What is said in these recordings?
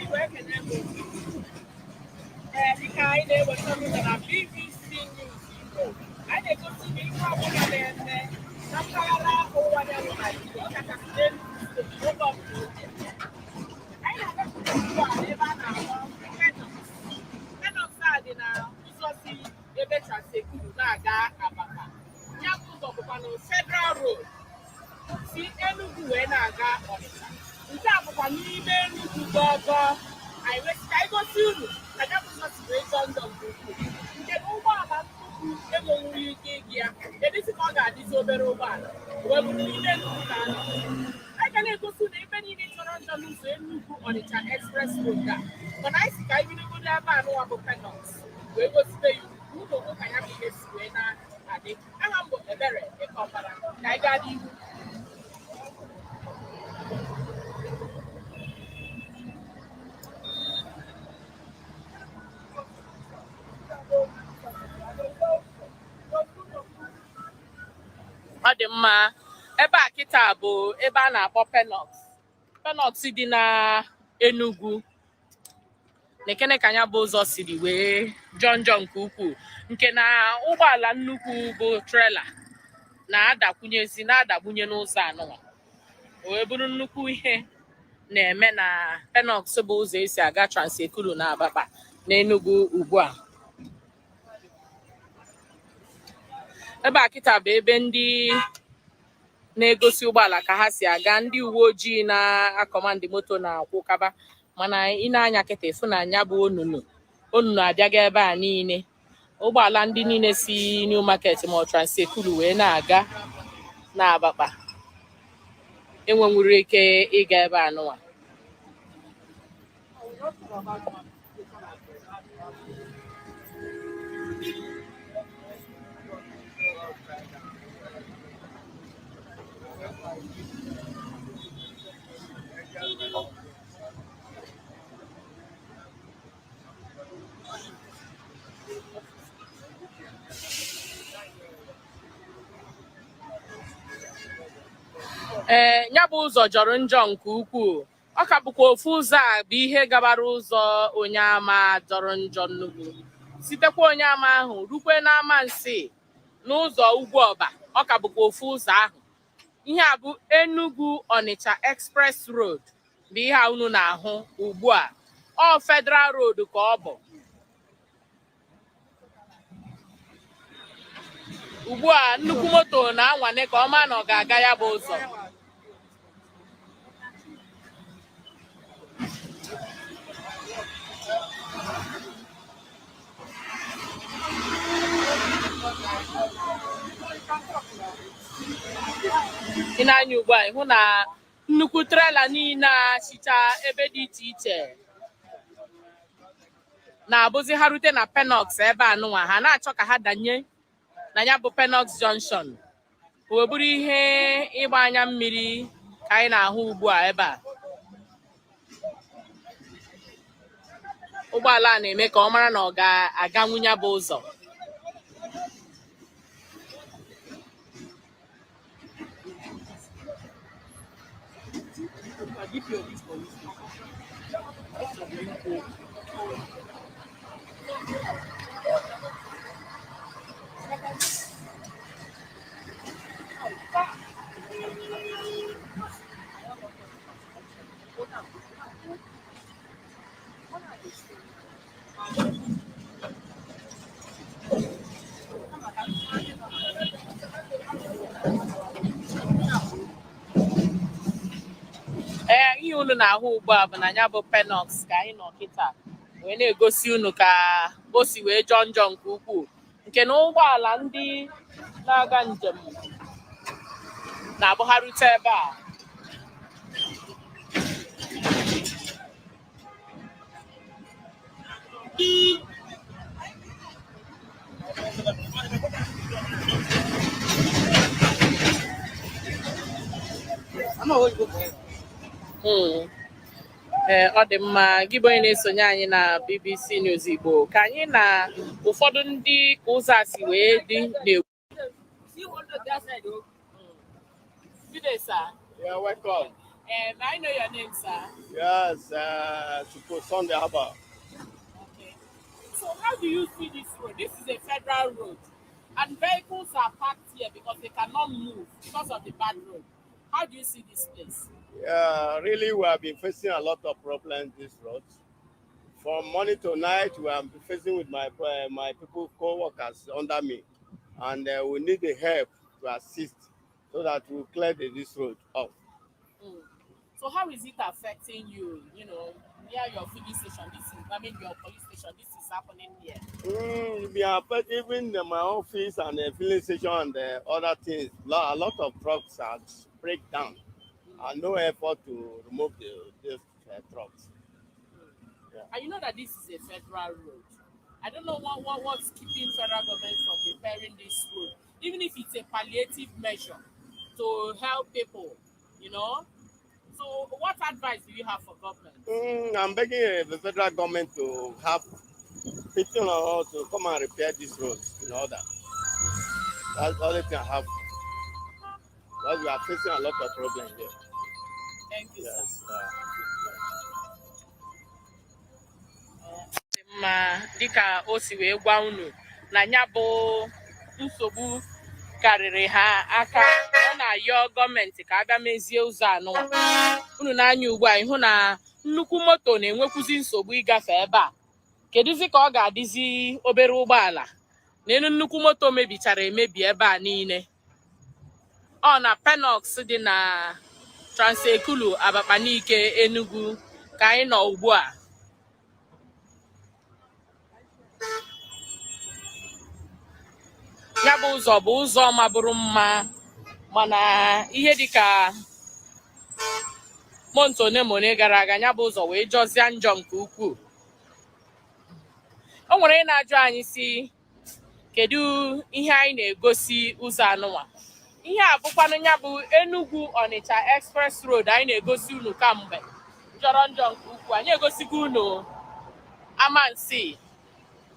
Igwe, ekene m. Ee, dịka anyị na-eweta unu na BBC News Igbo, anyị na-egosi gị ihe ọbụla na-eme na mpaghara ọwụwa anyanwụ Naijiria, ọkachasị n'Enugu Steeti n'oge ọbụla oge. Anyị na-agapụta ugbu a n'ebe a na-akpọ Penoks. Penoks a dị na ụzọ si ebe Trans-Ekulu na-aga Abakpa. Ya bụ ụzọ bụkwanụ Federal Road si Enugu wee na-aga Ọnịcha. Nke a bụkwa n'ime Enugu gọgọ. Anyị wee sị ka anyị gosi unu ka ya bụ ụzọ si wee jọọ njọ nke ukwuu, nke na ụgbọala nnukwu enwenwughị ike ịga ya. Kedụzi ka ọ ga-adịzi obere ụgbọala wee bụrụ n'ime Enugu ka a nọ? Anyị ga na-egosi unu ebe niile jọrọ njọ n'ụzọ Enugu Ọnịcha Express Road a, mana anyị si ka anyị bidogodo ebe a nụwa bụ Penoks wee gosibe ya unu hụ ka ya bụ ihe si wee na-adị. Aha m bụ Ebere Ekeọkpara. Ka anyị gaa n'ihu. Ọ dị mma. Ebe a kịta bụ ebe a na-akpọ Penoks. Penoks dị na Enugu. Nekene ka ya bụ ụzọ siri wee jọọ njọ nke ukwuu, nke na ụgbọala nnukwu bụ trela na-adakwunyezi na-adagbunye n'ụzọ anụnwa. O wee bụrụ nnukwu ihe na-eme na Penoks, bụ ụzọ esi aga Trans-Ekulu na Abakpa n'Enugu ugbu a. Ebe a kịta bụ ebe ndị na-egosi ụgbọala ka ha si aga, ndị uwe ojii na-akọmandị moto na-akwụkaba. Mana ị na-anya kịta, ịfụ na anya bụ onunu onunu abịaga ebe a niile. Ụgbọala ndị niile si New Market ma ọ Trans-Ekulu wee na-aga na Abakpa enwenwuru ike ịga ebe a nụwa. Ee, ya bụ ụzọ jọrọ njọ nke ukwuu. Ọ ka bụkwa ofu ụzọ a bụ ihe gabara ụzọ Onyeama jọrọ njọ nnukwu, sitekwa Onyeama ahụ rukwe n'Amansea n'ụzọ Ugwu Ọba. Ọ ka bụkwa ofu ụzọ ahụ. Ihe a bụ Enugu Onitsha Express Road bụ ihe a unu na-ahụ ugbu a. Ọ Federal Road ka ọ bụ ugbu a. Nnukwu moto na-anwane ka ọ maa na ọ ga-aga ya bụ ụzọ. Ị na-anya ugbu a, ị hụ na nnukwu trela niile a chicha ebe dị iche iche na-abụzi ha rute na Penoks ebe a nụnwa, ha na-achọ ka ha danye na ya bụ Penoks Junction. O wee bụrụ ihe ịgba anya mmiri ka anyị na-ahụ ugbu a. Ebe a ụgbọala a na-eme ka ọ mara na ọ ga-aganwu ya bụ ụzọ. Ee, ihe unu na-ahụ ugbu a bụ na ya bụ Penoks ka anyị nọ kịta wee na-egosi unu ka o si wee jọọ njọ nke ukwuu, nke na ụgbọala ndị na-aga njem na-abụgharịta ebe a. Ee, ọ dị mma. Gị bụ onye na-esonye anyị na BBC News Igbo, ka anyị na ụfọdụ ndị ka ụzọ a si wee dị na-ekwu. Good day, sir. Yeah, welcome. May I know your name, sir? Yes, Chuku Sunday Haba. Okay. So how do you see this road? This is a federal road, and vehicles are parked here because they cannot move because of the bad road. How do you see this place? Yeah, really, we have been facing a lot of problems this road. From morning to night, we are facing with my people, co-workers under me, and we need the help to assist so that we clear this road up. So how is it affecting you? Near your filling station, this is, I mean, your police station, this is happening here. We are affected even in my office and the filling station and the other things. A lot of trucks are break down, and no effort to remove these trucks. Yeah. And you know that this is a federal road. I don't know what's keeping federal government from repairing this road, even if it's a palliative measure to help people. So what advice do you have for government? I'm begging the federal government to have pity on us to come and repair these roads in order. That's the only thing I have. Because we are facing a lot of problems here. Thank you, sir. Yes. Dị mma, dịka o si wee gwa unu na ya bụ nsogbu karịrị ha aka, ọ na-ayọ gọọmenti ka a bịa mezie ụzọ anụnwa. Unu n'anya ugbu a, ịhụ na nnukwu moto na-enwekwuzi nsogbu ịgafe ebe a. Kedụzi ka ọ ga-adịzi obere ụgbọala n'elu nnukwu moto mebichara emebi ebe a niile? Ọ na Penoks dị na Trans-Ekulu, Abakpa Nike, Enugu ka anyị nọ ugbu a. Ya bụ ụzọ bụ ụzọ maburu mma, mana ihe dịka month one ma one gara aga, ya bụ ụzọ wee jọzie njọ nke ukwuu. O nwere onye na-ajụ anyị si kedu ihe anyị na-egosi ụzọ anụnwa. Ihe a bụkwanụ ya bụ Enugu Onitsha Express Road anyị na-egosi unu kamgbe, jọrọ njọ nke ukwuu. Anyị egosigo unu Amansi,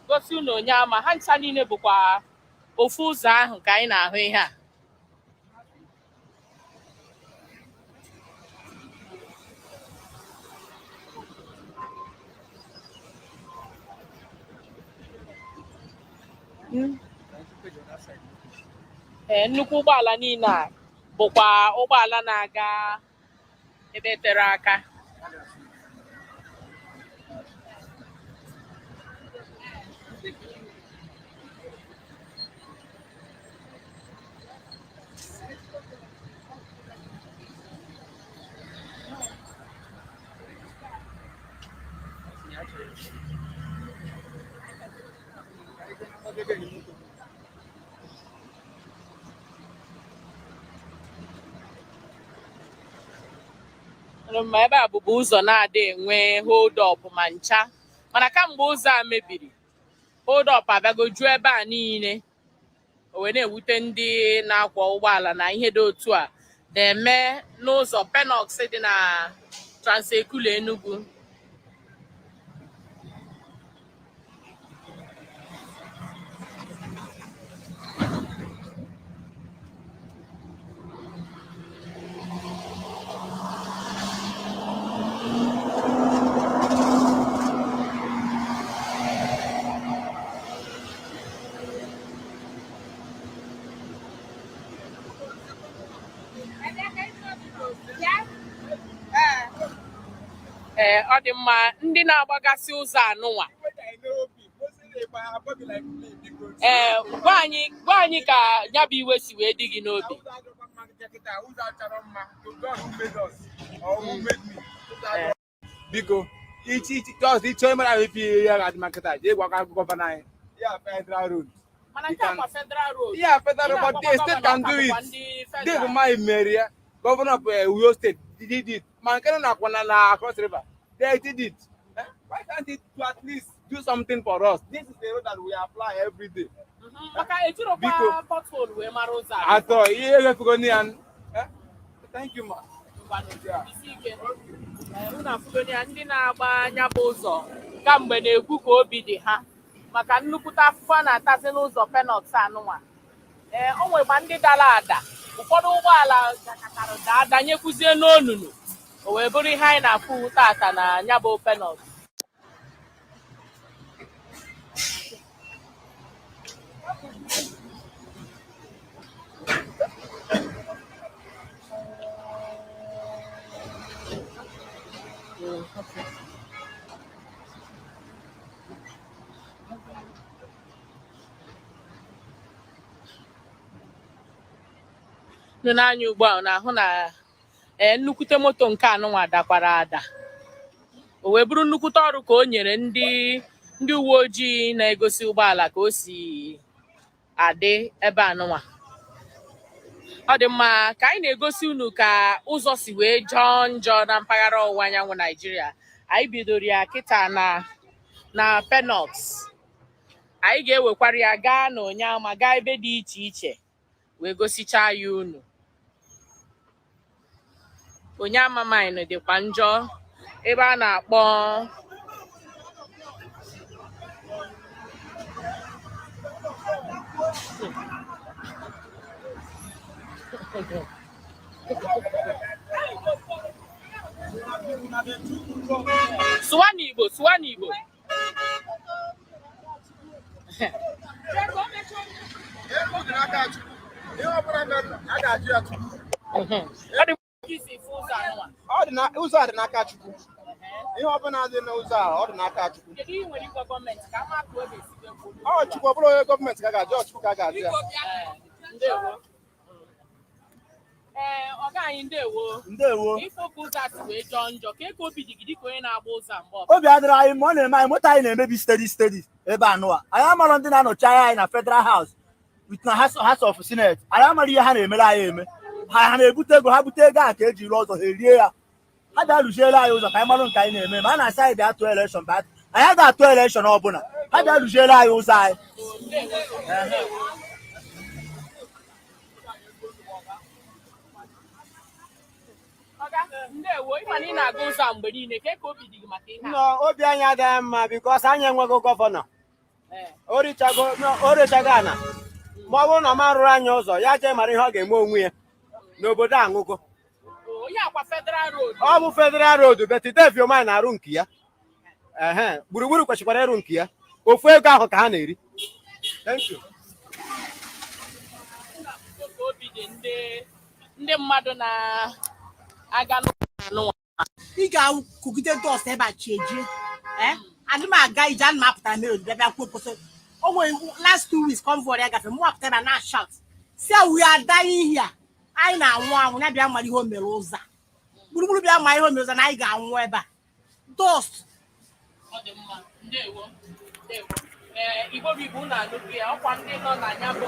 gosi unu Onyeama, ha ncha niile bụkwa ofu ụzọ ahụ ka anyị na-ahụ ihe a. Ee, nnukwu ụgbọala niile a bụkwa ụgbọala na-aga ebe tere aka. Ma ebe a bụbu ụzọ na-adị enwe hold up ma ncha, mana kamgbe ụzọ a mebiri, hold up abịago juo ebe a niile. O wee na-ewute ndị na-akwọ ụgbọala na ihe dị otu a na-eme n'ụzọ Penoks dị na Trans-Ekulu, Enugu. Ee, ọ dị mma, ndị na-agbagasị ụzọ anụnwa, ee, gwa anyị ka ya bụ iwe si wee dị gị n'obi. Biko, ichi just ịchọ ịmara ife ihe ya ga-adị mma kịta, jee gwa gọvanọ anyị ya federal road. Mana nke a kwa federal road. Yeah, federal road, but the state can do it. Dave Umahi mere ya. Governor of Uyo State did it. Ma nke nọ na na Cross River, they did it. Eh? Why can't it to at least do something for us? This is the road that we apply every day. Maka ejirokwa Biko. Pothole wee mara ụzọ a. Atọ ihe emefugo ya. Eh? Thank you, ma. Ngwanụ, isi ike. Ee, unu afụgoni ya, ndị na-agba anya bụ ụzọ kamgbe na-ekwu ka obi dị ha maka nnukwute afụfụ a na-atazi n'ụzọ Penoks anụnwa. Ee, o nwekwa ndị dara ada. Ụfọdụ ụgbọala dakatara daa danyekwuzie n'onunu, o wee bụrụ ihe anyị na-afụ tata na ya bụ Penoks. Nụ n'anya ugbu a na-ahụ na ee nnukwute moto nke anụnwa dakwara ada, o wee bụrụ nnukwute ọrụ ka o nyere ndị uwe ojii na-egosi ụgbọala ka o si adị ebe anụnwa. Ọ dị mma ka anyị na-egosi unu ka ụzọ si wee jọọ njọ na mpaghara ọwụwa anyanwụ Naijiria. Anyị bidoro ya kịta na Penoks, anyị ga-ewekwara ya gaa na Onyeama, gaa ebe dị iche iche wee gosichaa ya unu. Onyeama mine dịkwa njọ, ebe a na-akpọ sụwa n'Igbo, sụwa n'Igbo. Ụzọ a dị n'aka Chukwu. Ihe ọbụla dị n'ụzọ a, ọ dị n'aka Chukwu. Ọ Chukwu, ọ bụrụ onye gọọmenti ka a ga-ajụ, ọ Chukwu ka a ga-ajụ ya. Ee, ọga anyị, ndewo. Ndewo. Ife ka ụzọ a si wee jọọ njọ, ka eke obi dị gị dịka onye na-agba ụzọ a mgbe ọbụla? Obi adịrị anyị ma ọ na-eme anyị. Moto anyị na-emebi steady steady ebe anụwa. Anyị amarọ ndị na-anọchi anya anyị na Federal House with na House of Senate. Anyị amara ihe ha na-emere anyị eme. Ha na-ebute ego, ha bute ego a ka eji rụọ ụzọ, ha erie ya. Ha bịa rụziere anyị ụzọ ka anyị marụ nke anyị na-eme. Ma a na-asị anyị bịa tụọ election, bịa, anyị agaghị atụ election ọbụla. Ha bịa rụziere anyị ụzọ anyị. Ọga, ndewo. Ịma na ị na-aga ụzọ a mgbe niile, ka obi dị gị maka ihe a? Nọ, obi anyị adịghị mma because anyị enweghị governor. O richago no, o rechago ana. Ma ọ bụrụ na ọ ma rụrụ anyị ụzọ, ya jee mara ihe ọ ga-eme onwe ya n'obodo a aṅụgo. Onye akwa Federal Road. Ọ bụ Federal Road, but Dave Umahi na-arụ nke ya. Ehe, Gburugburu kwesịkwara ịrụ nke ya. Ofu ego ahụ ka ha na-eri. Thank you. Ka obi dị ndị mmadụ na-aga n'ụzọ anụnwa. Ị ga-akụgide dust ebe a chi ejie. Ee, adị m aga ije, ana m apụta mere bịa bịa kwuo kwụsị. O nwere last 2 weeks convoy ya gafe, mụ apụta ebe a na shout si, "We are dying here." Anyị na-anwụ anwụ. Ya bịa mara ihe o mere ụzọ a. Gburugburu, bịa ma ihe o mere ụzọ na anyị ga-anwụ ebe a, dust. Ọ dị mma, ndewo, ndewo. Ee, Igbo bụ Igbo, unu anụghị ya. Ọkwa ndị nọ na ya bụ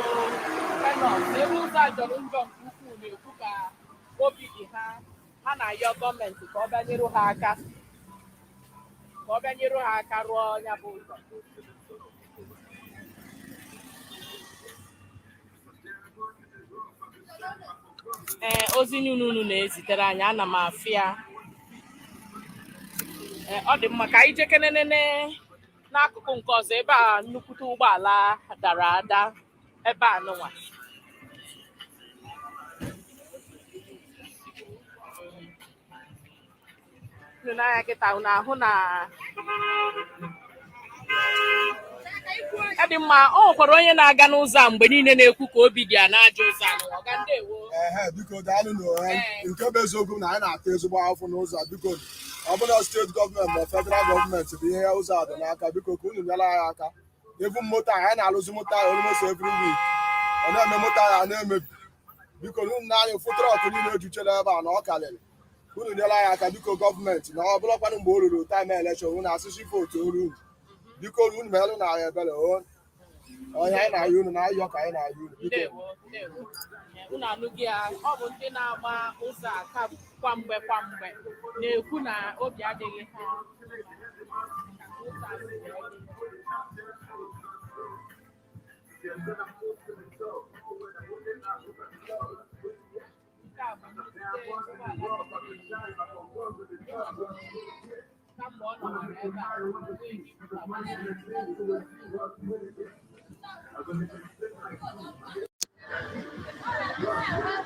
Penoks, ebe ụzọ a jọrọ njọ nke ukwuu, na-ekwu ka obi dị ha. Ha na-ayọ gọọmenti ka ọ bịa nyere ha aka, ka ọ bịa nyere ha aka rụọ ya bụ ụzọ. Ee, ozi niile unu na-ezitere anyị, ana m afụ ya. Ee, ọ dị mma ka anyị jekenenene n'akụkụ nke ọzọ, ebe a nnukwute ụgbọala dara ada ebe a nụnwa. Unu n'anya kịta, unu ahụ na ọ dị mma. O nwekwara onye na-aga n'ụzọ a mgbe niile na-ekwu ka obi dị ya n'ajọ ụzọ a nụnwa. Ọga, ndewo. Ehe, biko daalụ n'onwe. Nke bụ eziokwu na anyị na-ata ezigbo afọ n'ụzọ a. Biko, ọ bụla steeti gọọmenti ma federal gọọmenti bụ ihe ụzọ a dị n'aka, biko ka unu nyere anyị aka. Ebu moto anyị na-alụzi moto anyị almost every week, ọ na-eme moto anyị a na-emebi. Biko unu na-anya fụ truck niile ejuchere ebe a na ọ karịrị. Unu nyere anyị aka, biko, gọọmenti, na ọ bụrụkwanụ mgbe o ruru time election unu asịsị vote olu unu. Biko unu meelụ na anyị ebere o. Onye anyị na-ayọ, unu na-ayọ ka anyị na-ayọ unu, biko. Ndewo, ndewo. Unu anụghị ya. Ọ bụ ndị na-agba ụzọ a ka kwa mgbe kwa mgbe na-ekwu na obi adịghị ha ụzọ a si wee dị. Nke a bụ nnukwute ụgbọala kamgbe ọ nọwara ebe a, o nweghị ike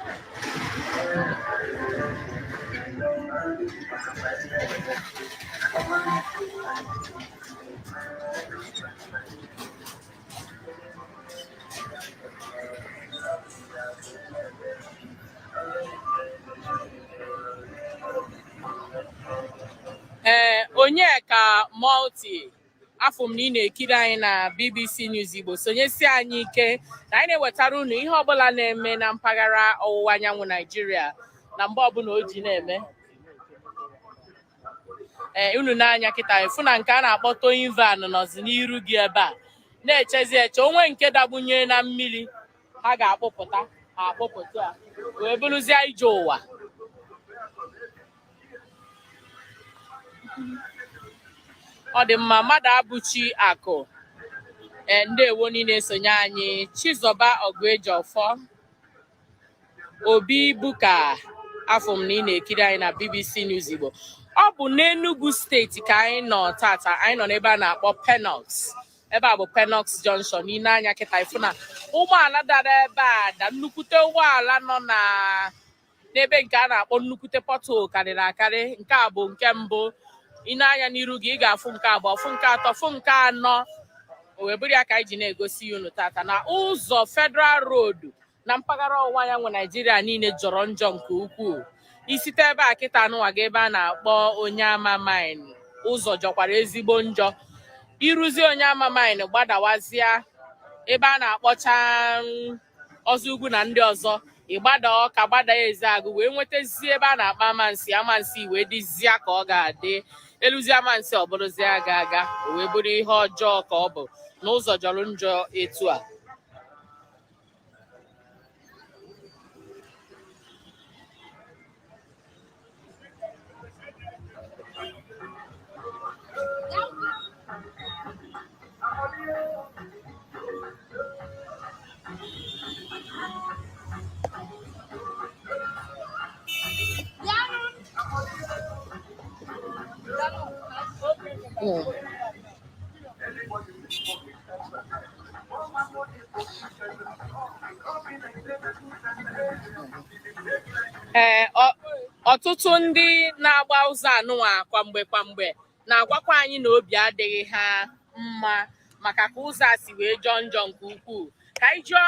ịpụta. Onyeka Multi, afụ m na ị na-ekiri anyị na BBC News Igbo. Sonyesie anyị ike na anyị na-ewetara unu ihe ọbụla na-eme na mpaghara ọwụwa anyanwụ Naijiria na mgbe ọbụla o ji na-eme. Ee, unu n'anya kịta, ịfụ na nke a na-akpọ towing van nọzi n'iru gị ebe a na-echezi eche onwe nke dagbunye na mmiri ha ga-akpụpụta. Ha akpụpụta ya wee bụrụzie ije ụwa. Ọ dị mma, mmadụ abụchi akụ. Ee, ndewo niile esonye anyị. Chizọba Ọgụejiọfọ, Obi Buka, afụ m na ị na-ekiri anyị na BBC News Igbo. Ọ bụ n'Enugu Steeti ka anyị nọ tata. Anyị nọ n'ebe a na-akpọ Penoks. Ebe a bụ Penoks Junction. N'ile anya kịta, ịfụ na ụgbọala dara ebe a da, nnukwute ụgbọala nọ na n'ebe nke a na-akpọ nnukwute pothole karịrị akarị. Nke a bụ nke mbụ. Ị na-anya n'iru gị, ị ga-afụ nke abụọ, fụ nke atọ, fụ nke anọ. O wee bụrụ ya ka anyị ji na-egosi ya unu tata na ụzọ Federal Road na mpaghara ọwụwa anyanwụ Naijiria niile jọrọ njọ nke ukwuu. Isite ebe a kịta anụnwa ga ebe a na-akpọ Onyeama Mine, ụzọ jọkwara ezigbo njọ. Iruzi Onyeama Mine, gbadawazịa ebe a na-akpọcha ọzọ ugwu na ndị ọzọ, ịgbada Ọka, gbada Ezeagụ, wee nwetazie ebe a na-akpọ Amansi. Amansi wee dịzie ka ọ ga-adị eluzi Amansi, ọ bụrụzie aga aga, o wee bụrụ ihe ọjọọ ka ọ bụ na ụzọ jọrọ njọ etu a. Ee, ọtụtụ ndị na-agba ụzọ anụnwa kwa mgbe kwa mgbe na-agwakwa anyị na obi adịghị ha mma maka ka ụzọ a si wee jọọ njọ nke ukwuu. Ka anyị jụọ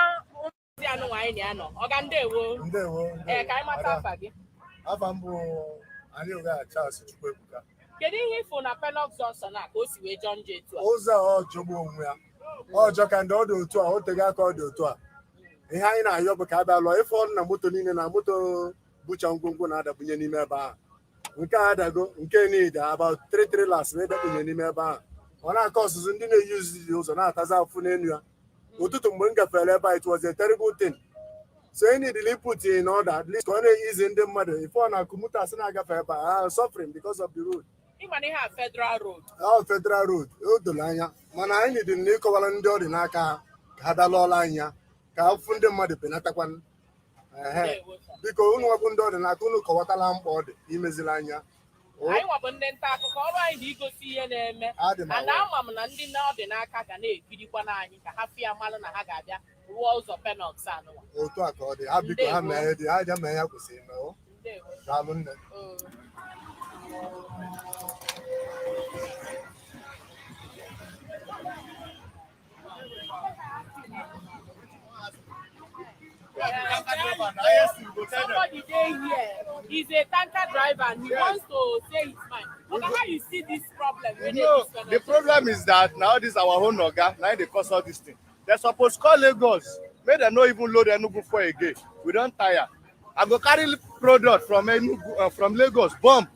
ndị anụnwa anyị na-anọ. Ọga, ndewo. Ndewo. Ee, ka anyị mata afa gị. Afa m bụ Anyị Charles Chukwuebuka. Kedu ihe ịfụ na Penoks Junction a ka o si wee jọọ njọ etu a? Ụzọ a, ọ jọgbu onwe ya. Ọjọọ ka ndị ọ dị otu a, o tego aka ọ dị otu a. Ihe anyị na-ayọ bụ ka a bịa lụọ ife ọrụ na moto niile na moto bucha ngwongwo na-adabunye n'ime ebe ahụ. Nke a adago, nke niile about three trailers wee dakpunye n'ime ebe ahụ. Ọ na-akọ ọsụsụ, ndị na-eyuzi ụzọ na-atazi afụfụ n'elu ya. Ụtụtụ mgbe m gafere ebe a, it was a terrible thing. So you need to put in order at least ka ọ na-eyizi ndị mmadụ ife ọ na commuters na-agafe ebe a are suffering because of the road. Ịma na ihe a Federal Road? Ọ Federal Road, o doro anya, mana anyị nidiri na ịkọwara ndị ọ dị n'aka ha ka ha bịa lụọla anyị ya ka afụfụ ndị mmadụ benatakwanụ. Ehe. Ndewo, sir. Biko, unu nwabụ ndị ọ dị n'aka, unu kọwatala mkpa ọ dị imezili anya. O, Anyị nwa bụ ndị nta akụkọ, ọrụ anyị dị igosi ihe na-eme. Adị m And aware. ama m na ndị na ọ dị n'aka ga na-ekirikwa n'anyị ka ha fịa malụ na ha ga-abịa rụọ ụzọ Penoks anụnwa. Otu a ka ọ dị. Ha biko, ha Ndewo. mee dị ha ja mee ya kwesịrị ime o. Ndewo. Daalụ, nne. Oo. Somebody dey here. He's a tanker driver and he wants to say his mind. Okay, how you see this problem wey You dey know, this the problem is that now this our own oga, now dey cause all this thing. They suppose call Lagos, make dem no even load Enugu fuel again. We don tire. I go carry product from Enugu, from Lagos, bomb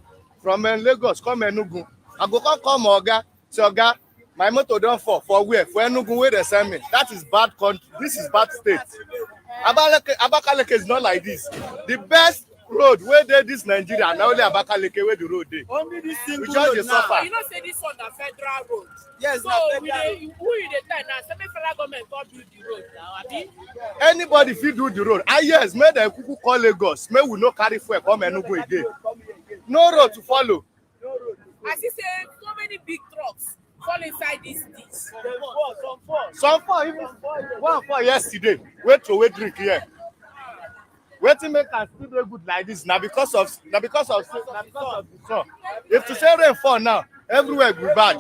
from Lagos come Enugu. I go come come oga, say, "Oga, my motor don fall." For where? For Enugu wey dey send me. That is bad country. This is bad state. Abakaliki is not like this. The best road wey dey this Nigeria na only Abakaliki wey the road dey. Only this We single just road dey now. suffer. You know say this one na Federal Road. Yes, So na we federal. dey, who you dey tell now? Say make federal government come build the road now, abi? Anybody fit do the road. Ah yes, make dem kuku call Lagos, make we no carry fuel come Enugu again. No road to follow. I see say so many big trucks fall inside this ditch. Some fall, even one fall yesterday wey throway drink here. Wetin make am still dey good like this na because of the sun. If to say rain fall now, everywhere go bad.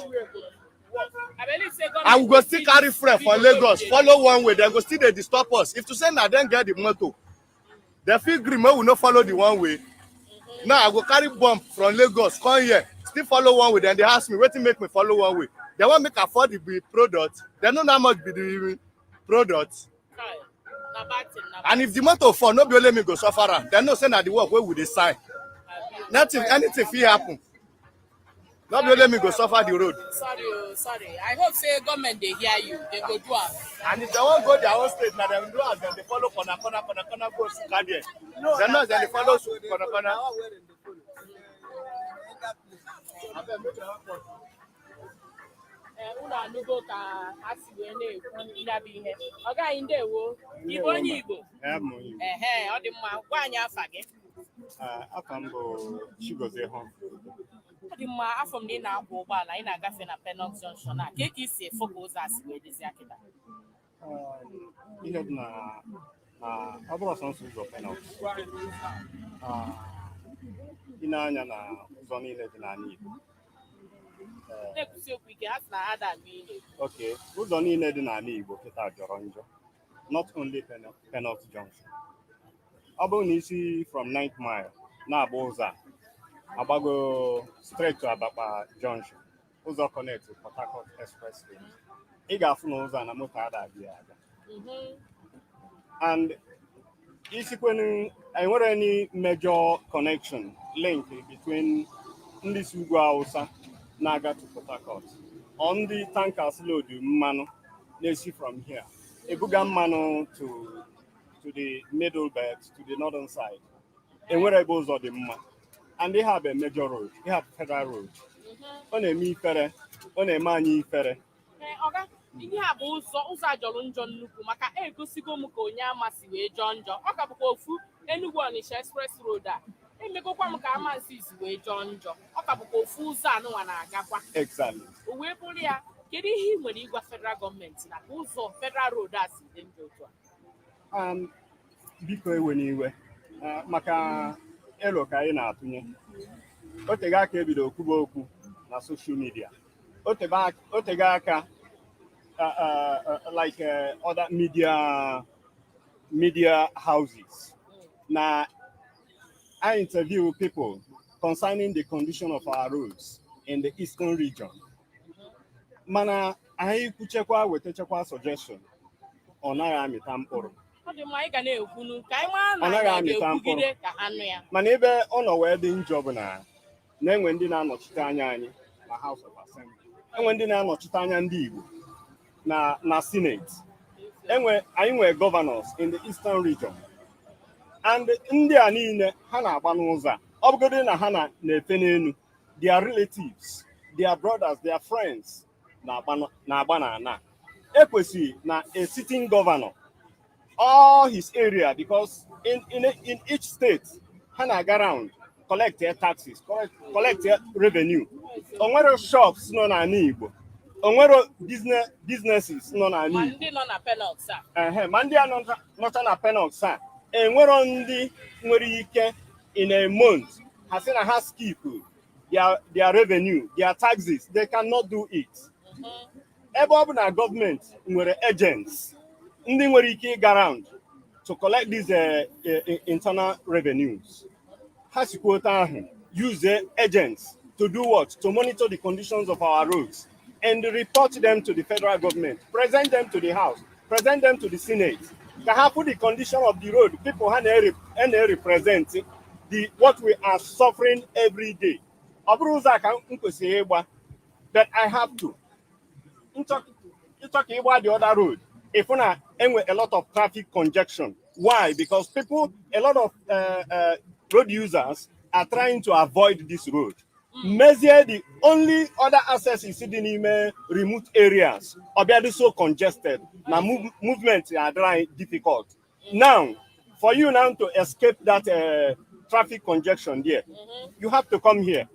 I believe say government And we go still carry fuel for Lagos follow one way, dem go still dey disturb us. If to say na dem get the motor, dem fit gree make we no follow the one way. Now I go carry bomb from Lagos come here, Still follow one way. Then they ask me wetin make me follow one way. They wan make afford the product. They no know how much be the product. Kai, na bad thing, na bad. And if the motor fall, no be only me go suffer am. Dem know say na the work wey we dey sign. Nothing, anything fit happen. No be only me go suffer the road. Sorry o, sorry. I hope say government dey hear you. They go do am. And if dem wan go their own state, na dem do as dem dey follow corner corner corner corner go Nsukka there. Dem know as dem dey follow corner corner. Ee, unu anụgo ka ha si wee na-ekwu ya bụ ihe. Ọ gaghị. Ndewo. Ị bụ onye Igbo? Ehe, ọ dị mma. Gwa anyị afa gị. Afa m bụ Chigozie Humphrey. Ọ dị mma. Afọ m na ị na-akwọ ụgbọala, ị na-agafe na Penoks Junction a, ka isi efu ka ụzọ a si wee dịzi kịta? Ihe dị na ọ bụrụ sọnsọ ụzọ Penoks, ị na-anya na ụzọ niile dị n'ala Igbo. Na-ekwusi okwu ike, ha sị na ha da anụ ihe. Okay, ụzọ niile dị n'ala Igbo kịta jọrọ njọ, not only Penoks Junction. Ọ bụrụ na isi from 9th Mile na-agba ụzọ a agbago straight to Abakpa Junction, ụzọ connect to Port Harcourt Expressway, ị ga-afụ na ụzọ a na moto ada abịa aga. And isikwenu enwere any major connection link between ndị si ugwu Hausa na-aga to Port Harcourt or ndị tankers load mmanụ na-esi from here ebuga mmanụ to the Middle Belt, to the northern side. Enwere ebe ụzọ dị mma, and they have a major road, they have federal road. Ọ na-eme ifere, ọ na-eme anyị ifere. Ee, ọga, ihe a bụ ụzọ a jọrọ njọ nnukwu, maka egosigo m ka onye ama si wee jọọ njọ. Ọ ka bụkwa ofu Enugu Onitsha Express Road a emegokwa m ka amansi si wee jọọ njọ. Ọ ka bụkwa ofu ụzọ anụnwa na-agakwa. O wee bụrụ ya, kedu ihe ị nwere ịgwa federal gọọmenti na ka ụzọ federal road a si dị njọ otu a? Biko ewe n'iwe, maka elo ka anyị na-atụnye. O tego aka ebido kwuba okwu na social media. O tego aka, like other media houses na I interview people concerning the condition of our roads in the eastern region, mana anyị kwuchekwa, wetachakwa suggestion, ọ naghị amịta mkpụrụ. Ọ dị mma, anyị ga na-ekwunu ka anyị mara na Ọ naghị anyị amịta ga-ekwugide ka ha nụ ya. Mana ebe ọ nọ wee dị njọ bụ na na-enwe ndị na-anọchite anya anyị na House of Assembly, enwe ndị na-anọchite anya ndị Igbo na Senate, enwe anyị nwere governors in the eastern region, and ndị a niile ha na-agba n'ụzọ a, ọ bụgodị na ha na-efe n'elu, their relatives, their brothers, their friends na-agba na ana. Ekwesịrị na a sitting governor, all his area, because in each state ha na-aga round collect their taxes, collect their revenue. O nwere shops nọ n'ala Igbo, o nwere businesses nọ n'ala Ma Igbo. Ndị nọ na Penoks a. Ehe, ma ndị a nọcha na Penoks a, enwero ndị nwere ike in a month ha sị na ha skip their revenue, their taxes. They cannot do it. Ebe ọ bụ na gọọmenti nwere agents ndị nwere ike ịga round to collect these internal revenues, ha sikwa otu ahụ use their agents to do what? To monitor the conditions of our roads and report them to the federal government, present them to the House, present them to the Senate, ka ha put the condition of the road people ha na-represent, the what we are suffering every day. Ọ bụrụ ụzọ a ka m kwesịrị ịgba, but I have to ịchọ ka ịgba the other road, ịfụ na enwe a lot of traffic congestion. Why? Because people, a lot of road users are trying to avoid this road. Mezie, the only other access is dị n'ime remote areas, ọ bịa dị so congested na movement adịrị anyị difficult. Now, for you now to escape that traffic congestion there, you have to come here.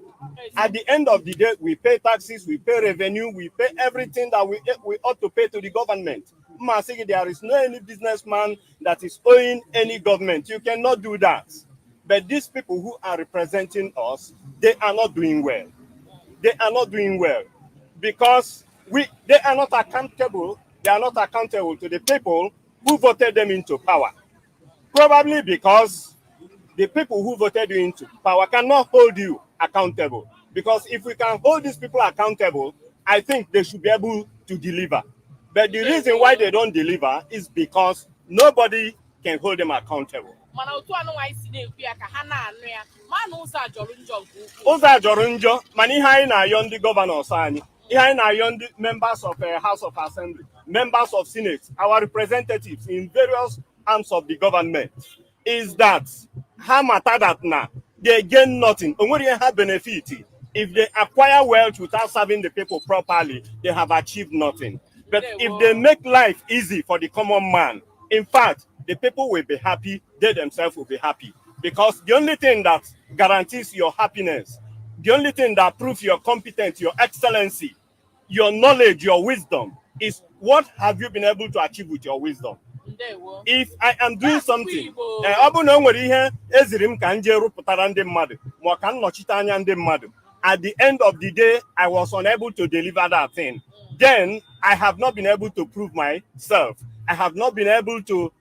At the end of the day, we pay taxes, we pay revenue, we pay everything that we ought to pay to the government. Mma sị gị, there is no any businessman that is owing any government. You cannot do that. But these people who are representing us, they are not doing well. They are not doing well because we they are not accountable. They are not accountable to the people who voted them into power. Probably because the people who voted you into power cannot hold you accountable. Because if we can hold these people accountable, I think they should be able to deliver. But the reason why they don't deliver is because nobody can hold them accountable. Mana otu anụnwa anyị si na-ekwu ya ka ha na-anụ ya, ma na ụzọ a jọrọ njọ nke ukwuu. Ụzọ a jọrọ njọ, mana ihe anyị na-ayọ ndị governors anyị, ihe anyị na-ayọ ndị members of House of Assembly, members of Senate, our representatives in various arms of the government, is that ha mata that na they gain nothing. O nwere ihe ha benefit. If they acquire wealth without serving the people properly, they have achieved nothing. But if they make life easy for the common man, in fact, the people will be happy, they themselves will be happy. Because the only thing that guarantees your happiness, the only thing that proves your competence, your excellency, your knowledge, your wisdom, is what have you been able to achieve with your wisdom? Ndewo. If I am doing Na-asụkwa something, Igbo. eh, ọ bụrụ na o nwere ihe eziri m ka m jee rụpụtara ndị mmadụ ma ọ ka m nọchite anya ndị mmadụ, at the end of the day, I was unable to deliver that thing, then I have not been able to prove myself. I have not been able to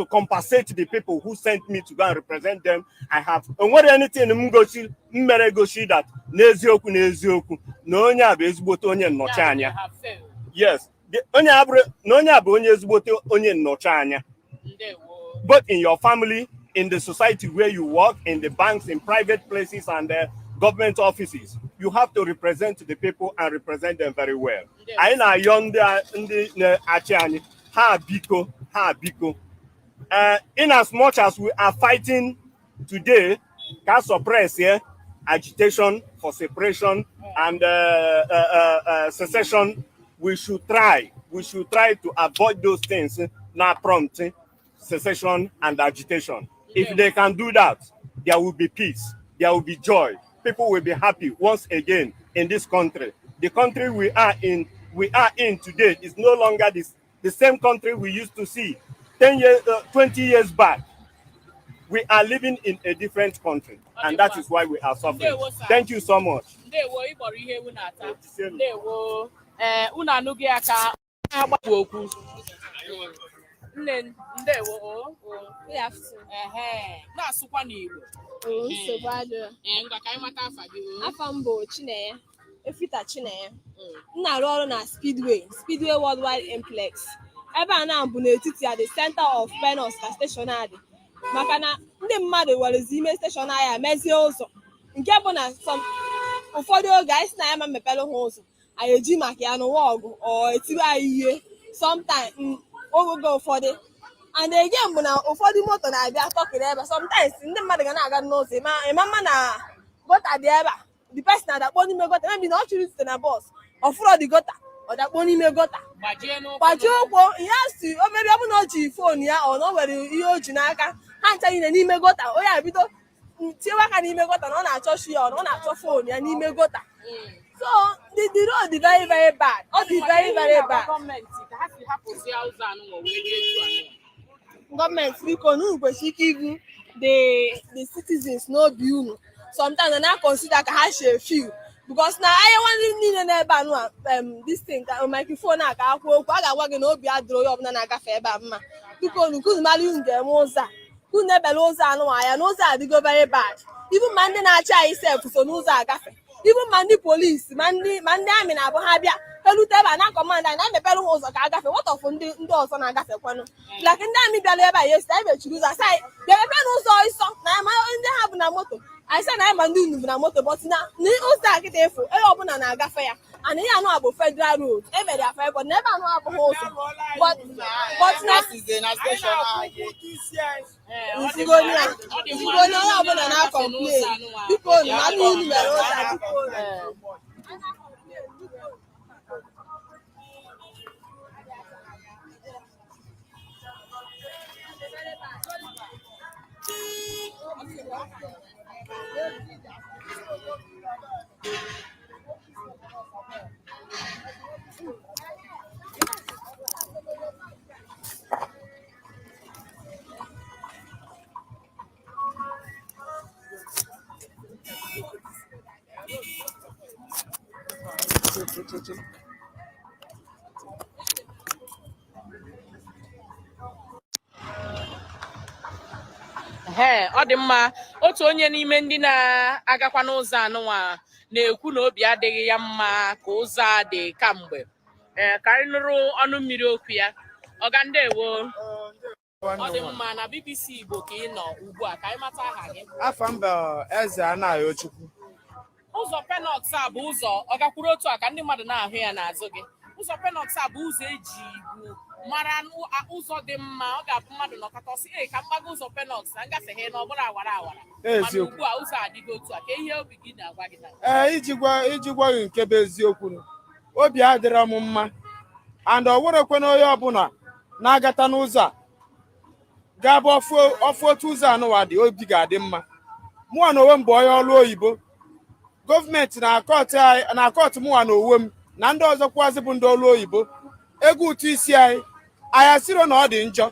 compensate the people who sent me to go and represent them. I have onwere anything m gosi m mere gosi that n'eziokwu n'eziokwu na onye a bụ ezigbote onye nnọchi Ya, anya. they have failed. Yes, onye a bụrụ na onye a bụ onye ezigbote onye nnọchi anya. Ndewo. Both in your family, in the society where you work, in the banks, in private places, and government offices. You have to represent the people and represent them very well. Anyị na-ayọ ndị na-achị anyị, ha biko, ha biko. In as much as we are fighting today, ka suppress, yeah, agitation for separation and secession, we should try to avoid those things now prompting secession and agitation. If they can do that, there will be peace, there will be joy. People will be happy once again in this country. The country we are in today is no longer the same country we used to see 10 years, 20 years back. We are living in a different country, and that is why we are suffering. Ndewo, sir. Thank you so much. Ndewo, ịkpọrọ ihe ewu na-ata. Ndewo. Ee, unu anụghị ya ka na-agbapụ okwu. Nne, ndewo o. Good afternoon. Ehe, na-asụkwa n'Igbo. Oh, nsogbu adịrọ. Ee, ngwa, ka anyị mata afa gị o. Afa m bụ Chinenye, Efita Chinenye. M na-arụ ọrụ na Speedway Worldwide Implex. Ebe a na bụ n'etiti ya, the center of Penos ka station a dị. Maka na ndị mmadụ werezi ime station ahịa mezie ụzọ. Nke bụ na ụfọdụ oge anyị sị na ya ma mepere ha ụzọ, anyị eji maka ya n'ụwa ọgụ ọ etiwe anyị ihe sometimes, oge ụfọdụ. And again bụ na ụfọdụ moto na-abịa tọkịrị ebe a. Sometimes ndị mmadụ ga na-aga n'ụzọ, ịma mma na gutter dị ebe a, the person na-adakpo n'ime gutter. Maybe na ọ chụrụ izute na bus, ọ fụrọ the gutter, ọ dakpo n'ime gutter. Gbajie n'ụkwụ. Gbajie ụkwụ ihe si o mebi. Ọ bụ na o ji phone ya, ọ na o nwere ihe o ji n'aka, ha ncha niile n'ime gutter. Onye a bido tinyewe aka n'ime gutter na ọ na-achọ shi ya, ọ na ọ na-achọ phone ya n'ime gutter. So the road dị very very bad, ọ dị very very bad. Gọọmenti ka ha si hapụzie ụzọ anụnwa wee dị etu anụnwa. Gọọmenti, biko, na unu kwesịrị ike ibu the citizens n'obi unu. Sometimes na consider ka ha si feel, because na anya nwanne niile n'ebe a nụa, this thing ka microphone a ka akwụ okwu a ga-agwa gị na obi adịrọ onye ọbụla na-agafe ebe a mma. Biko nu, kunu mara unu ga-eme ụzọ a, unu ebele ụzọ anụnwa ya na ụzọ a adịgo very bad. Even ma ndị na-achị anyị sef so n'ụzọ agafe, even ma ndị polisi, ma ndị army na-abụ ha bịa elute ebe a na command anyị na-emepere ha ụzọ ka agafe. What of ndị ọzọ na-agafekwanụ? Like ndị army bịara ebe a yesi, anyị mechiri ụzọ, asị anyị bịa mepee n'ụzọ ịsọ na ma ndị ha bụ na moto. Anyị sị na anyị ma ndị unu bụ na moto, but na ụzọ a kịta efu onye ọbụla na-agafe ya. And ihe anụ a bụ federal road emere ya federal, but na ebe anụ abụghị ụzọ, but na nfugoni onye ọbụla na-complain. Biko nu, na ndị unu mere ụzọ a, biko nu. Ee, ọ dị mma. Otu onye n'ime ndị na-agakwa n'ụzọ anụnwa na-ekwu na obi adịghị ya mma ka ụzọ a dị kamgbe. Ee, ka anyị nụrụ ọnụ mmiri okwu ya. Ọga, ndewo. Ọ dị mma. Na BBC Igbo ka ị nọ ugbu a. Ka anyị mata aha gị. Afa mba Eze Anayochukwu. Ụzọ Penoks a bụ ụzọ ọ gakwuru otu a ka ndị mmadụ na-ahụ ya n'azụ gị. Ụzọ Penoks a bụ ụzọ eji igwu mara ụzọ dị mma. Ọ ga-abụ mmadụ nọkọta, sị, "Ee, ka mgbago ụzọ Penoks na ngafeghe na ọbụla awara awara." Mana Eziokwu. ugbu a, ụzọ adịghị otu a. Ka ihe obi gị na-agwa gị na Ee, iji gwa gị nke bụ eziokwu, obi adịrọ m mma, and ọ werekwana onye ọbụla na-agata n'ụzọ a ga-abụ ọfụ otu ụzọ anụwa dị, obi ga-adị mma. Mụnwa na onwe m bụ onye ọrụ oyibo. Gọọmenti na-akọtụ anyị, na-akọtụ mụnwa na onwe m na ndị ọzọ kwazị bụ ndị ọrụ oyibo ego ụtụ isi anyị. Anyị asịrọ na ọ dị njọ,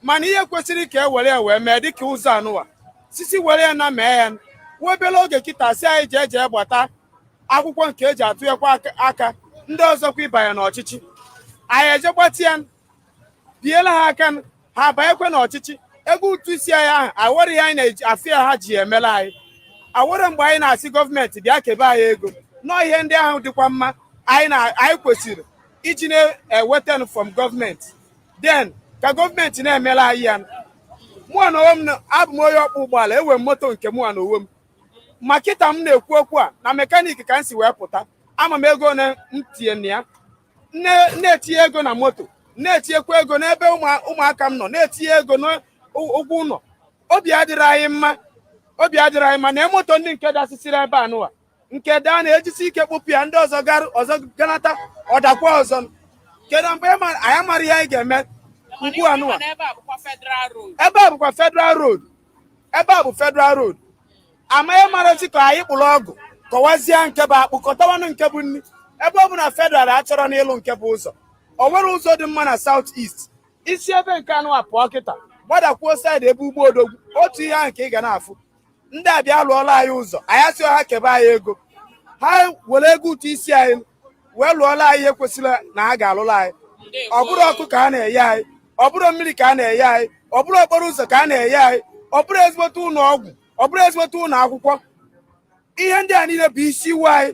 mana ihe kwesịrị ka e were ya wee mee dịka ụzọ anụwa sisi were ya na mee ya nwa obere oge kịta, si anyị jee jee gbata akwụkwọ nke eji atụnyekwa aka ndị ọzọkwa ịbanye n'ọchịchị. Anyị eje gbatị ya, biela ha aka, ha abanyekwe n'ọchịchị. Ego ụtụ isi anyị ahụ awere ihe anyị na-eji afụ ya ha ji emela anyị awere. Mgbe anyị na-asị gọọmenti bịa kebe anyị ego nọọ, ihe ndị ahụ dịkwa mma anyị na anyị kwesịrị iji na-eweta from gọọmenti, then ka gọọmenti na-emela anyị ya. Mụa na onwe m abụ m onye ọkpọ ụgbọala. Enwe m moto nke mụa na onwe m, ma kịta m na-ekwu okwu a na mechanic ka m si wee pụta. Ama m ego ole m tinye na ya, na-etinye ego na moto, na-etinyekwa ego n'ebe ụmụaka m nọ, na-etinye ego n'ụgwọ ụlọ. Obi adịrị anyị mma, obi adịrị anyị mma na moto ndị nke dasịsịrị ebe a nụwa nke daa na-ejisi ike kpụpụ ya, ndị ọzọ gara ọzọ ganata ọdakwa ọzọ. Kedu mgbe anyị amara ihe anyị ga-eme ugbu a nụwa? Ebe a bụkwa Federal Road. Ebe a bụkwa Federal Road, ebe a bụ Federal Road. Amaghị marazi ka anyị kpụrụ ọgụ kọwazie nke bụ akpụ, kọtawanụ nke bụ nri. Ebe ọ bụ na federal achọrọ n'ịlụ nke bụ ụzọ, o nwere ụzọ dị mma na South East. Isi ebe nke anụ a pụọ kịta, gbadakwuo side ebe ugbo odogwu, otu ihe ahụ ka ị ga na-afụ. Ndị a bịa lụọla anyị ụzọ, anyị asị ha kebe anyị ego. Ha were ego ụtụ isi anyị wee lụọla anyị ihe kwesịrị na ha ga-alụla anyị. Ọ bụrụ ọkụ ka a na-enye anyị, ọ bụrụ mmiri ka a na-enye anyị, ọ bụrụ okporo ụzọ ka a na-enye anyị, ọ bụrụ ezigbote ụlọ ọgwụ, ọ bụrụ ezigbote ụlọ akwụkwọ. Ihe ndị a niile bụ isi iwu anyị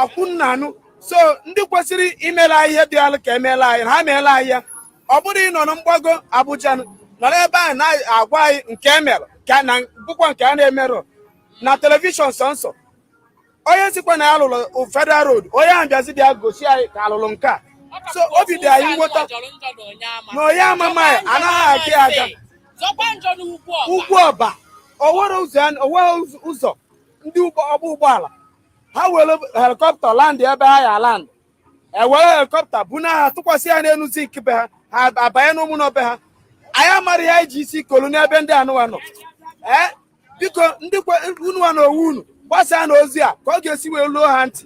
akwụ nna anụ. So ndị kwesịrị imela anyị ihe dị alụ ka emeela anyị, ha meela anyị ya. Ọ bụrụ ịnọ na mgbago Abuja, nọrọ ebe ahụ na-agwa anyị nke emere ka na bụkwa nke a na-emerụ na television sọnsọ. Onye sikwa na ya lụrụ Federal Road, onye ahụ bịazi bịa gosi anyị ka alụrụ nke a. So obi dị anyị nweta na onye ama anyị anaghị aga ya aga. Zọkwa njọ n'ugwu ọba. Ugwu ọba, onwere ụzọ, onweghị ụzọ. Ndị ọgbọ ụgbọala ha were helicopter land ebe ha ya land, ewere helicopter buna ha tụkwasị ya n'elu zinc be ha, ha abanye n'ụmụ be ha. Anyị amara ihe anyị ji isi kolu n'ebe ndị anụwa nọ. Ee, biko, ndị unu na owu unu gbasaa na ozi a ka ọ ga-esi wee luo ha ntị.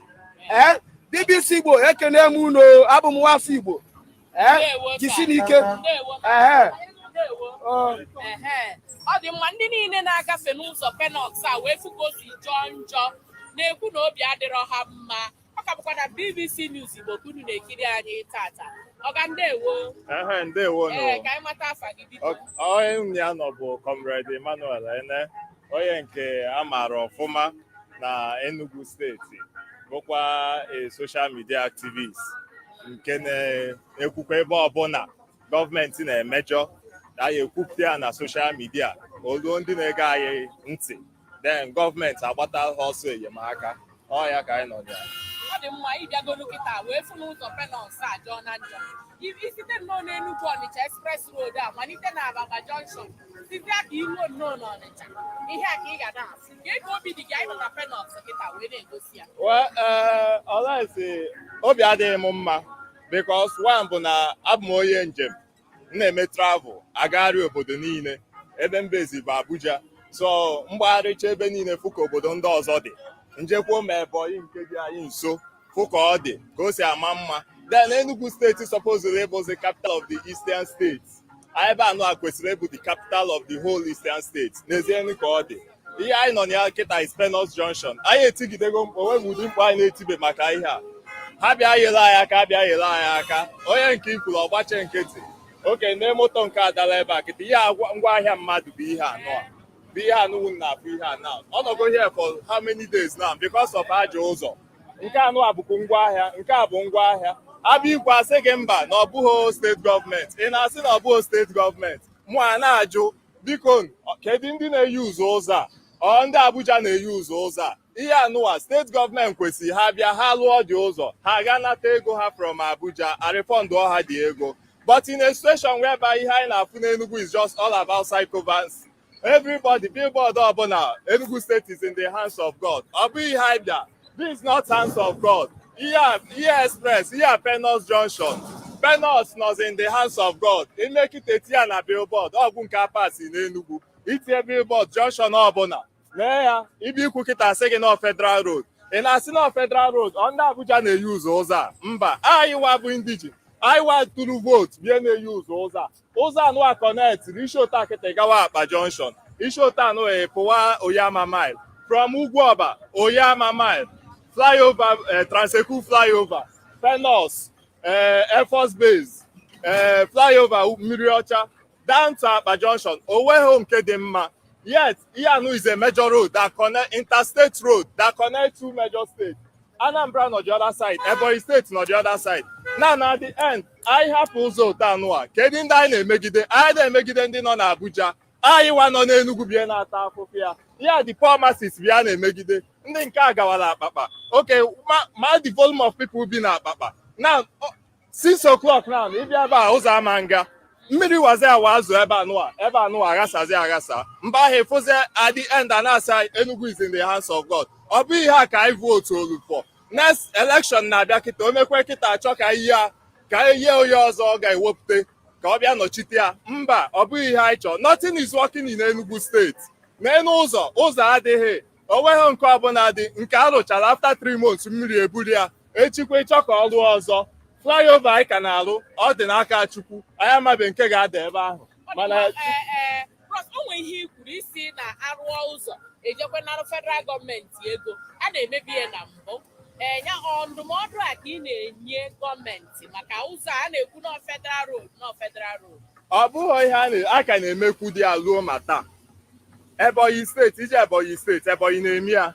Ee, BBC Igbo, ekene m unu. Abụ m nwafọ Igbo. Ee, jisi n'ike. Ehe. Ọ dị mma. Ndị niile na-agafe n'ụzọ Penoks a wee fụ ka o si jọọ njọ na-ekwu na obi adịrọ ha mma. Ọ ka bụkwa na BBC News Igbo ka unu na-ekiri anyị tata. Ọga, ndewo. Ehe, ndewo. Ee, nụ. Ka anyị mata afa gị, biko. Onye m ya nọ bụ Comrade Emmanuel Ene, onye nke a maara ọfụma na Enugu Steeti, bụkwa a social media activist nke na-ekwukwa ebe ọbụla gọọmenti na-emejọ, anyị ekwupụta ya na social media, oluo ndị na-ege anyị ntị, then gọọmenti agbata ha ọsọ enyemaka. Ọ ya ka anyị nọ ya. Ọ dị mma. Ịbịagolu kịta wee fụ n'ụzọ Penoks a jọọ na njọ. Isite nnọọ n'Enugu Ọnịcha Express Road a malite na Ababa Junction site ka iruo nnọọ n'Ọnịcha, ihe a ka ị ga na-afụ. Ka ego obi dị gị, anyị nọ na Penoks kịta wee na-egosi ya. Well, ọlaisi obi adịghị m mma because one bụ na abụ m onye njem, m na-eme travel agagharị obodo niile. Ebe mbezi bụ Abuja, so mgbagharịcha ebe niile fụ ka obodo ndị ọzọ dị, njekwuo ma Ebonyi nke dị anyị nso, fụ ka ọ dị, ka o si ama mma. Then Enugu Steeti supposedly ịbụzi capital of the Eastern States. Ebe anọ a kwesịrị ịbụ the capital of the whole Eastern States. N'ezie ka ọ dị, ihe anyị nọ na ya kịta is Penoks Junction. Anyị etigidego mkpu, onweghị ụdị mkpu anyị na-etibe maka ihe a. Ha bịa nyere anyị aka, bịa nyere anyị aka. Onye nke ikwuru ọgbache nkịtị oke nne moto nke adala ebe a kịta. Ihe ngwaahịa mmadụ bụ ihe anọ a. Bụ ihe anụwụ na-afụ ihe a now. Ọ nọgo here for how many days now because of ajọ ụzọ. Nke anụ a bụkwa ngwaahịa, nke a bụ ngwaahịa. Abịa ikwu asị gị mba na ọ bụghị steeti gọọmenti. Ị na-asị na ọ bụghị steeti gọọmenti. Mụ a na-ajụ, biko, kedu ndị na-eyi ụzọ ụzọ a? Ọ ndị Abuja na-eyi ụzọ ụzọ a? Ihe anụwa steeti gọọmenti kwesịrị ha bịa ha lụọ dị ụzọ, ha ga nata ego ha from Abuja, a refund ha dị ego. But in a situation whereby ihe anyị na-afụ n'Enugu is just all about sycophancy. Everybody, billboard ọbụla, "Enugu State is in the hands of God." Ọ bụghị ihe anyị bịa. This is not hands of God. Ihe a, ihe express, ihe a Penos Junction. Penos nọzi in the hands of God. Imekite ya na billboard, ọgwụ nke apasi n'Enugu. Itinye billboard junction ọbụla. Lee ya, ibe ikwu kịta asị gị nọ Federal Road. Ị na-asị nọ Federal Road, ọ ndị Abuja na-eyi ụzọ ụzọ a? Mba, anyị wa bụ indigene. Anyị wa tụrụ vote bie na-eyi ụzọ ụzọ a. Ụzọ anụ a connect isi ụta kịta gawa Akpa Junction. Isi ụta anụ pụwa Oyama Mile. From Ugwuọba, Oyama Mile, flyover, Trans-Ekulu flyover, Penos, Air Force Base, flyover Mmiri Ọcha, down to Akpa Junction. O nweghị nke dị mma. Yet, ihe anụ is a major road that connect interstate road that connect two major states. Anambra nọ the other side, Ebonyi State nọ the other side. Now na the end, anyị hapụ ụzọ ụtọ anụ a. Kedu ndị anyị na-emegide? Anyị na-emegide ndị nọ n'Abuja. Anyị nwa nọ n'Enugu bịa na-ata afụfụ ya. Ya the poor masses bịa na-emegide. Ndị nke a gawara Akpakpa. Okay, ma the volume of people bi na Akpakpa. Now, 6 o'clock now, ịbịa ebe a, ụzọ ama nga. Mmiri wazi awa azụ ebe anụwa, ebe anụwa aghasazi aghasa. Mba ahụ efozi at the end a na-asị anyị, "Enugu is in the hands of God." Ọ bụ ihe a ka anyị vote olu for. Next election na-abịa kịta, o mekwe kịta achọ ka ihe a ka ihe onye ọzọ ọ ga-ewepụta ka ọ bịa nọchite ya. Mba, ọ bụghị ihe anyị chọrọ. Nothing is working in Enugu State. N'elu ụzọ, ụzọ adịghị. O nweghị nke ọbụla dị nke a rụchara after 3 months mmiri eburu ya. Echikwa ịchọ ka ọ rụọ ọzọ. Flyover anyị ka na-arụ, ọ dị n'aka Chukwu. Anyị amabeghị nke ga-ada ebe ahụ. Mana Ee, bros, o nwere ihe i kwuru isi na arụọ ụzọ, ejekwe narụ federal gọọmenti ego a na-emebi ya na mbụ. Ee, ya ọ ndụmọdụ a ka ị na-enye gọọmenti maka ụzọ a na-ekwu nọ federal road, nọ federal road? Ọ bụghị ihe a ka na-emekwu dị ya ruo ma taa. Ebonyi Steeti, ije Ebonyi Steeti, Ebonyi na-eme ya.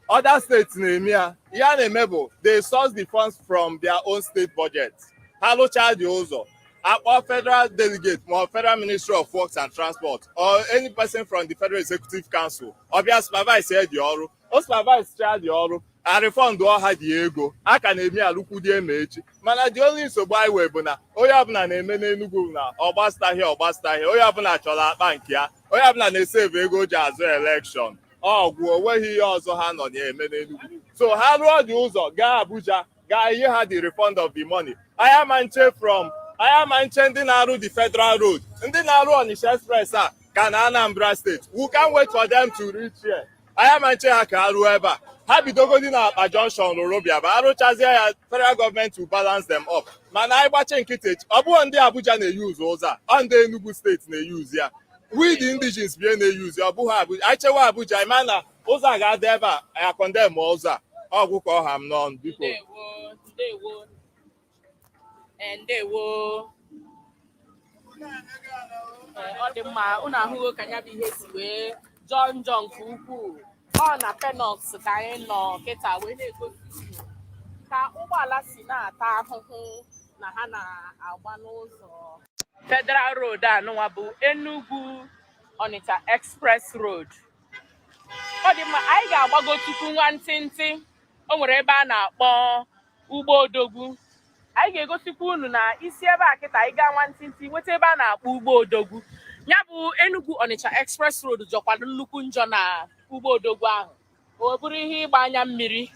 Other states na-eme ya. Ihe a na-eme bụ they source the funds from their own state budget. Ha rụchaa dị ụzọ, akpọ federal delegate ma ọ Federal Ministry of Works and Transport or any person from the Federal Executive Council, ọ bịa supervise ya dị ọrụ. O supervise cha dị ọrụ, a refund ọha dị ego. A ka na-eme alụkwudie ma echi. Mana the only nsogbu anyị wee bụ na onye ọbụla na-eme n'Enugu na ọgbastahịa ọgbastahịa. Onye ọbụla chọrọ akpa nke ya. Onye ọbụla na-esave ego o ji azụ election. Ọgwụ onweghị ihe ọzọ ha nọ na-eme n'Enugu. So ha rụọ dị ụzọ, gaa Abuja, gaa ihe ha the refund of the money. Anyị ama nche from anyị ama nche ndị na-arụ the federal road, ndị na-arụ Onitsha Express a ka na Anambra State. We can't wait for them to reach here. Anyị ama nche ha ka ha ruo ebe a. Ha bidogodi na Akpa Junction rụrụ bịa ba arụchazie ya, federal government will balance them up. Mana anyị gbachi nkịtị echi, ọ bụghị ndị Abuja na-eyi ụzọ ụzọ a, ọ ndị Enugu Steeti na-eyi ụzọ ya. We the indigenes bie na-eyi ụzọ, ọ bụghị Abuja. Anyị chewa Abuja, ịma na ụzọ a ga-adị ebe a, ya condemn ụzọ a. Ọgwụ ka ọ ha m n'ọnụ, biko. Ndewo, ndewo. Ee, ndewo. Ee, ọ dị mma. Unu ahụgo ka ya bụ ihe si wee jọọ njọ nke ukwuu. Ọ na Penoks ka anyị nọ kịta wee na-egosi unu ka ụgbọala si na-ata ahụhụ na ha na-agba n'ụzọ Federal Road anụnwa bụ Enugu Onitsha Express Road. Ọ dị mma, anyị ga-agbago tupu nwantịntị. O nwere ebe a na-akpọ Ugbo Odogwu. Anyị ga-egosikwa unu na isi ebe a kịta anyị gaa nwantịntị nweta ebe a na-akpọ Ugbo Odogwu. Ya bụ Enugu Onitsha Express Road jọkwado nnukwu njọ na Ugbo Odogwu ahụ, o bụrụ ihe ịgba anya mmiri.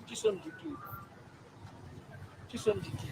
Chisom Dike. Chisom Dike.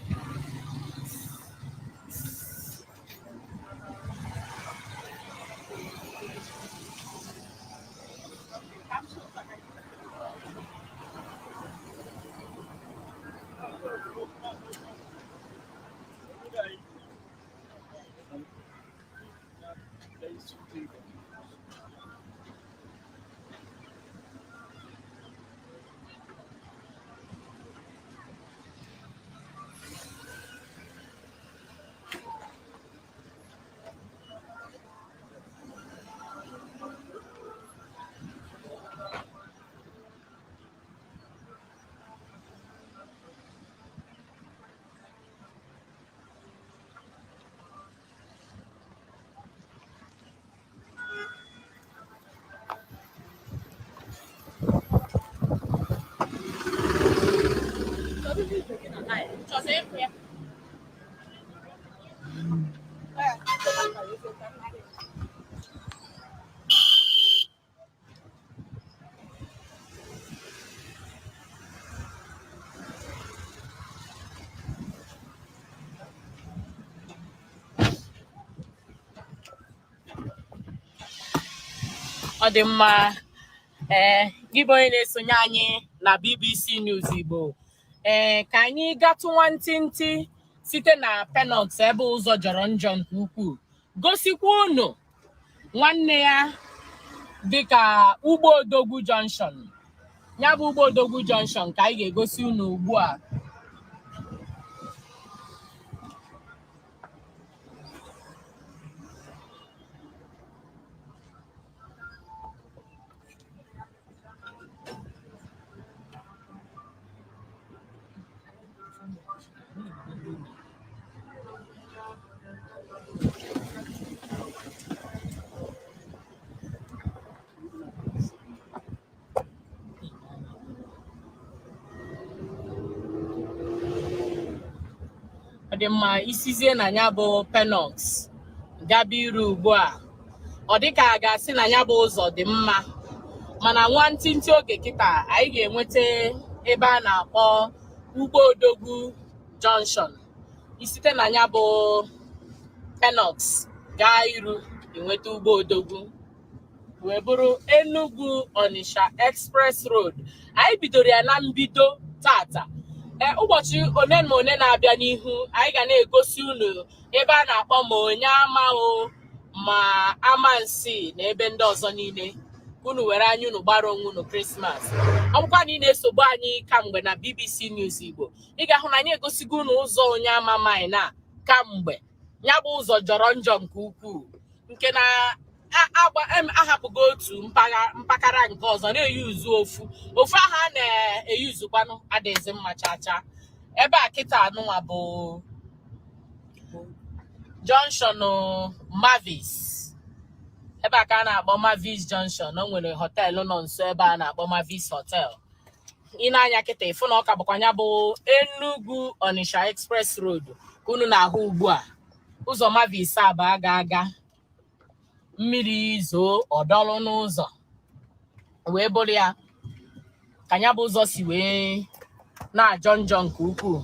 Ịchọzọ ịfụ ya? Ọ dị mma. Ee, gị bụ onye na-esonye anyị na BBC News Igbo, ee, ka anyị gatụ nwantịntị site na Penoks, ebe ụzọ jọrọ njọ nke ukwuu, gosikwa unu nwanne ya dịka Ugbo Odogwu Junction. Ya bụ Ugbo Odogwu Junction ka anyị ga-egosi unu ugbu a. Ọ dị mma. Isizie na ya bụ Penoks gaba iru ugbu a, ọ dịka a ga-asị na ya bụ ụzọ dị mma, mana nwantịntị oge kịta anyị ga-enweta ebe a na-akpọ Ugbo Odogwu Junction. Isite na ya bụ Penoks gaa iru, enweta Ugbo Odogwu, wee bụrụ Enugu Onitsha Express Road. Anyị bidoro ya na mbido tata. Ee, ụbọchị one ma one na-abịa n'ihu, anyị ga na-egosi unu ebe a na-akpọ ma onye ama o ma Amansi na ebe ndị ọzọ niile, ka unu were anya unu gbara onwe unu Krismas. Ọ bụkwa na ị na-esogbu anyị kamgbe na BBC News Igbo, ị ga-ahụ na anyị egosigo unu ụzọ onye ama mine a kamgbe. Ya bụ ụzọ jọrọ njọ nke ukwuu, nke na agba ahapụgo otu mpaghara nke ọzọ na-eyuzu ofu ofu ahụ a na-eyuzukwanụ adịghịzị mma chaa chaa. Ebe a kịta anụnwa bụ Junction Mavis. Ebe a ka a na-akpọ Mavis Junction. O nwere họteelụ nọ nso ebe a na-akpọ Mavis Hotel. Ị na-anya kịta, ịfụ na ọ ka bụkwa ya bụ Enugu Onitsha Express Road ka unu na-ahụ ugbu a. Ụzọ Mavis a bụ aga aga, mmiri zoo, ọdọlụ n'ụzọ, wee bụrụ ya ka ya bụ ụzọ si wee na-ajọ njọ nke ukwuu.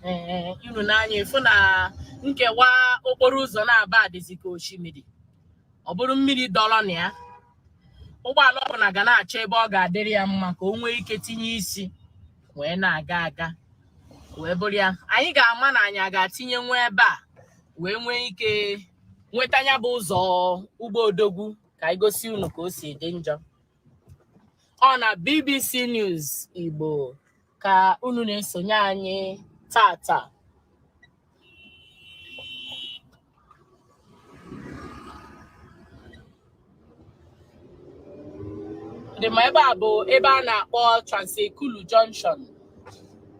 Ee, unu n'anya ịfụ na nkewa okporo ụzọ na-aba adịzi ka osimiri. Ọ bụrụ mmiri dọrọ na ya, ụgbọala ọbụla ga na-achọ ebe ọ ga-adịrị ya mma ka o nwee ike tinye isi wee na-aga aga, wee bụrụ ya. Anyị ga-ama na anyị a ga-atinye nwa ebe a wee nwee ike nweta ya bụ ụzọ Ugbo Odogwu ka anyị gosi unu ka o si dị njọ. Ọ na BBC News Igbo ka unu na-esonye anyị tata. Dị ma ebe a bụ ebe a na-akpọ Trans-Ekulu Junction.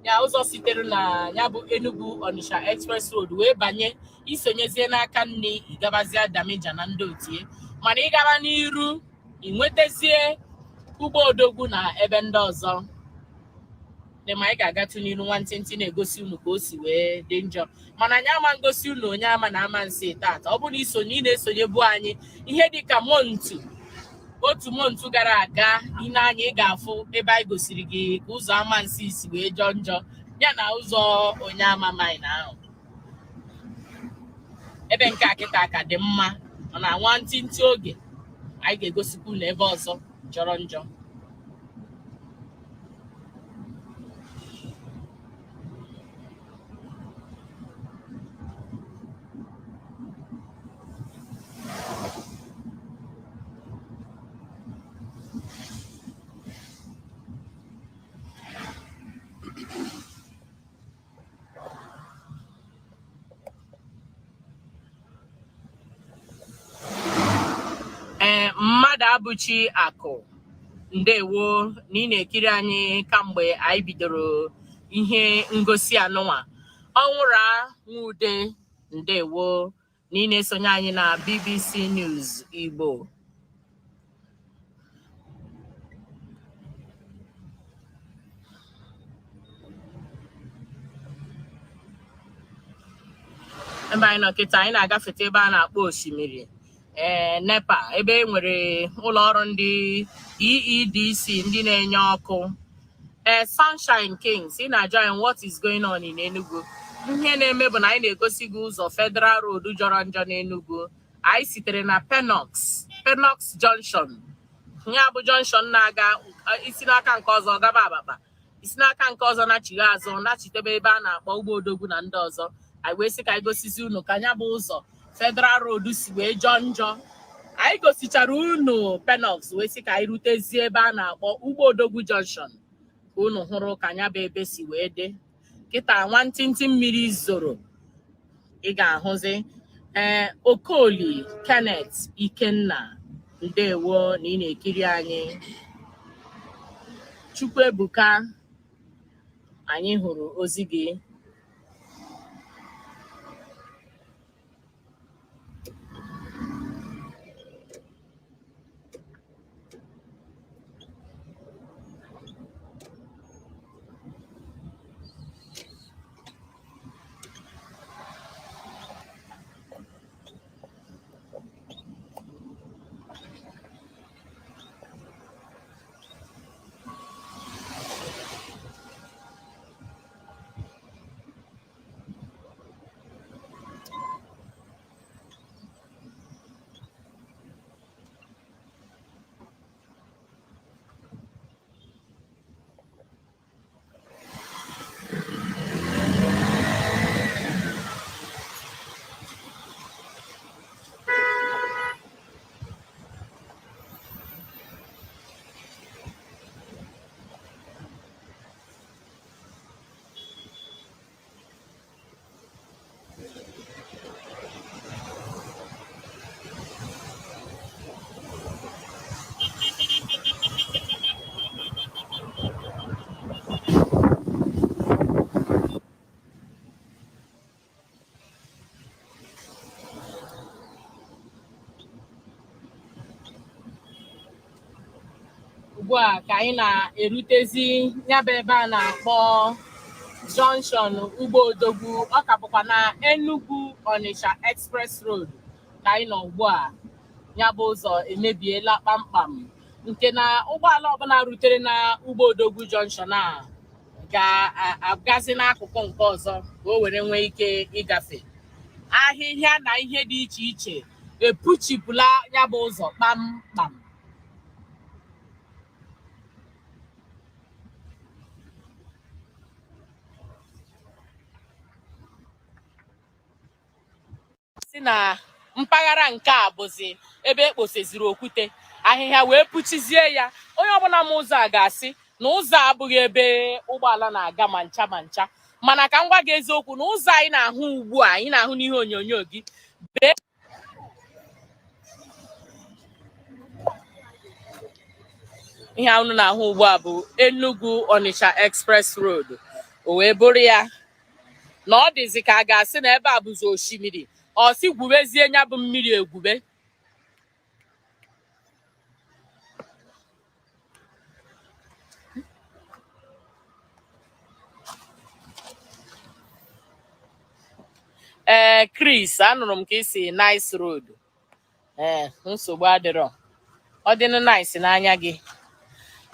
Ya ụzọ sitere na ya bụ Enugu Onitsha Express Road wee banye, isonyezie n'aka nne, ịgabazie Damija na ndị otie, mana ịgaba n'iru ịnwetazie Ugbo Odogwu na ebe ndị ọzọ dị ma. Anyị ga-agatụ n'iru nwantịntị na-egosi unu ka o si wee dị njọ, mana anyị ama ngosi unu onye ama na Amansi tata. Ọ bụrụ na isonye, ị na-esonyebu anyị ihe dịka montu otu montu gara aga, ị na-anya, ị ga-afụ ebe anyị gosiri gị ka ụzọ Amansi si wee jọọ njọ, ya na ụzọ onye ama mine ahụ. Ebe nke a kịta ka dị mma, mana nwantịntị oge anyị ga-egosikwa unu ebe ọzọ jọrọ njọ. Ee, mmadụ abụchi akụ, ndewo na ị na-ekiri anyị kamgbe anyị bidoro ihe ngosi anụnwa. Ọnwụra Nwude, ndewo na ị na-esonye anyị na BBC News Igbo. Ebe anyị nọ kịta, anyị na-agafete ebe a na-akpọ osimiri ee NEPA, ebe e nwere ụlọ ọrụ ndị EEDC, ndị na-enye ọkụ. Ee, Sunshine Kings, ị na-ajụ anyị what is going on in Enugu. Ihe na-eme bụ na anyị na-egosi gị ụzọ Federal Road jọrọ njọ n'Enugu. Anyị sitere na Penox Junction, ya bụ junction na-aga isi n'aka nke ọzọ gaba Abakpa, isi n'aka nke ọzọ nachigha azụ nachitebe ebe a na-akpọ Ugbo Odogwu na ndị ọzọ. Anyị wee sị ka anyị gosizi unu ka ya bụ ụzọ Federal Road si wee jọọ njọ. Anyị gosichara unu Penox, wee sị ka anyị rutezie ebe a na-akpọ Ugbo Odogwu Junction ka unu hụrụ ka ya bụ ebe si wee dị. Kịta nwantịntị mmiri zoro, ị ga-ahụzi. Ee, Okoli Kenneth Ikenna, ndewo na ị na-ekiri anyị. Chukwuebuka, anyị hụrụ ozi gị. Ugbu a ka anyị na-erutezi ya bụ ebe a na-akpọ junction Ugbo Odogwu. Ọ ka bụkwa na Enugu Onitsha Express Road ka anyị nọ ugbu a. Ya bụ ụzọ emebiela kpamkpam, nke na ụgbọala ọbụla rutere na Ugbo Odogwu junction a ga-agazi n'akụkụ nke ọzọ ka o were nwee ike ịgafe. Ahịhịa na ihe dị iche iche epuchipụla ya bụ ụzọ kpamkpam. Si na mpaghara nke a bụzi ebe e kposeziri okwute, ahịhịa wee puchizie ya. Onye ọbụla ma ụzọ a ga-asị na ụzọ a abụghị ebe ụgbọala na-aga ma ncha ma ncha. Mana ka m gwa gị eziokwu, na ụzọ anyị na-ahụ ugbu a, anyị na-ahụ n'ihe onyonyo gị, bụ ihe a unu na-ahụ ugbu a bụ Enugu Onitsha Express Road. O wee bụrụ ya na ọ dịzi ka a ga-asị na ebe a bụzi osimiri. Ọ sị gwubezie ya bụ mmiri egwube. Ee, Chris, anụrụ m ka ị sị nice road. Ee, nsogbu adịrọ, ọ dịnụ nice n'anya gị.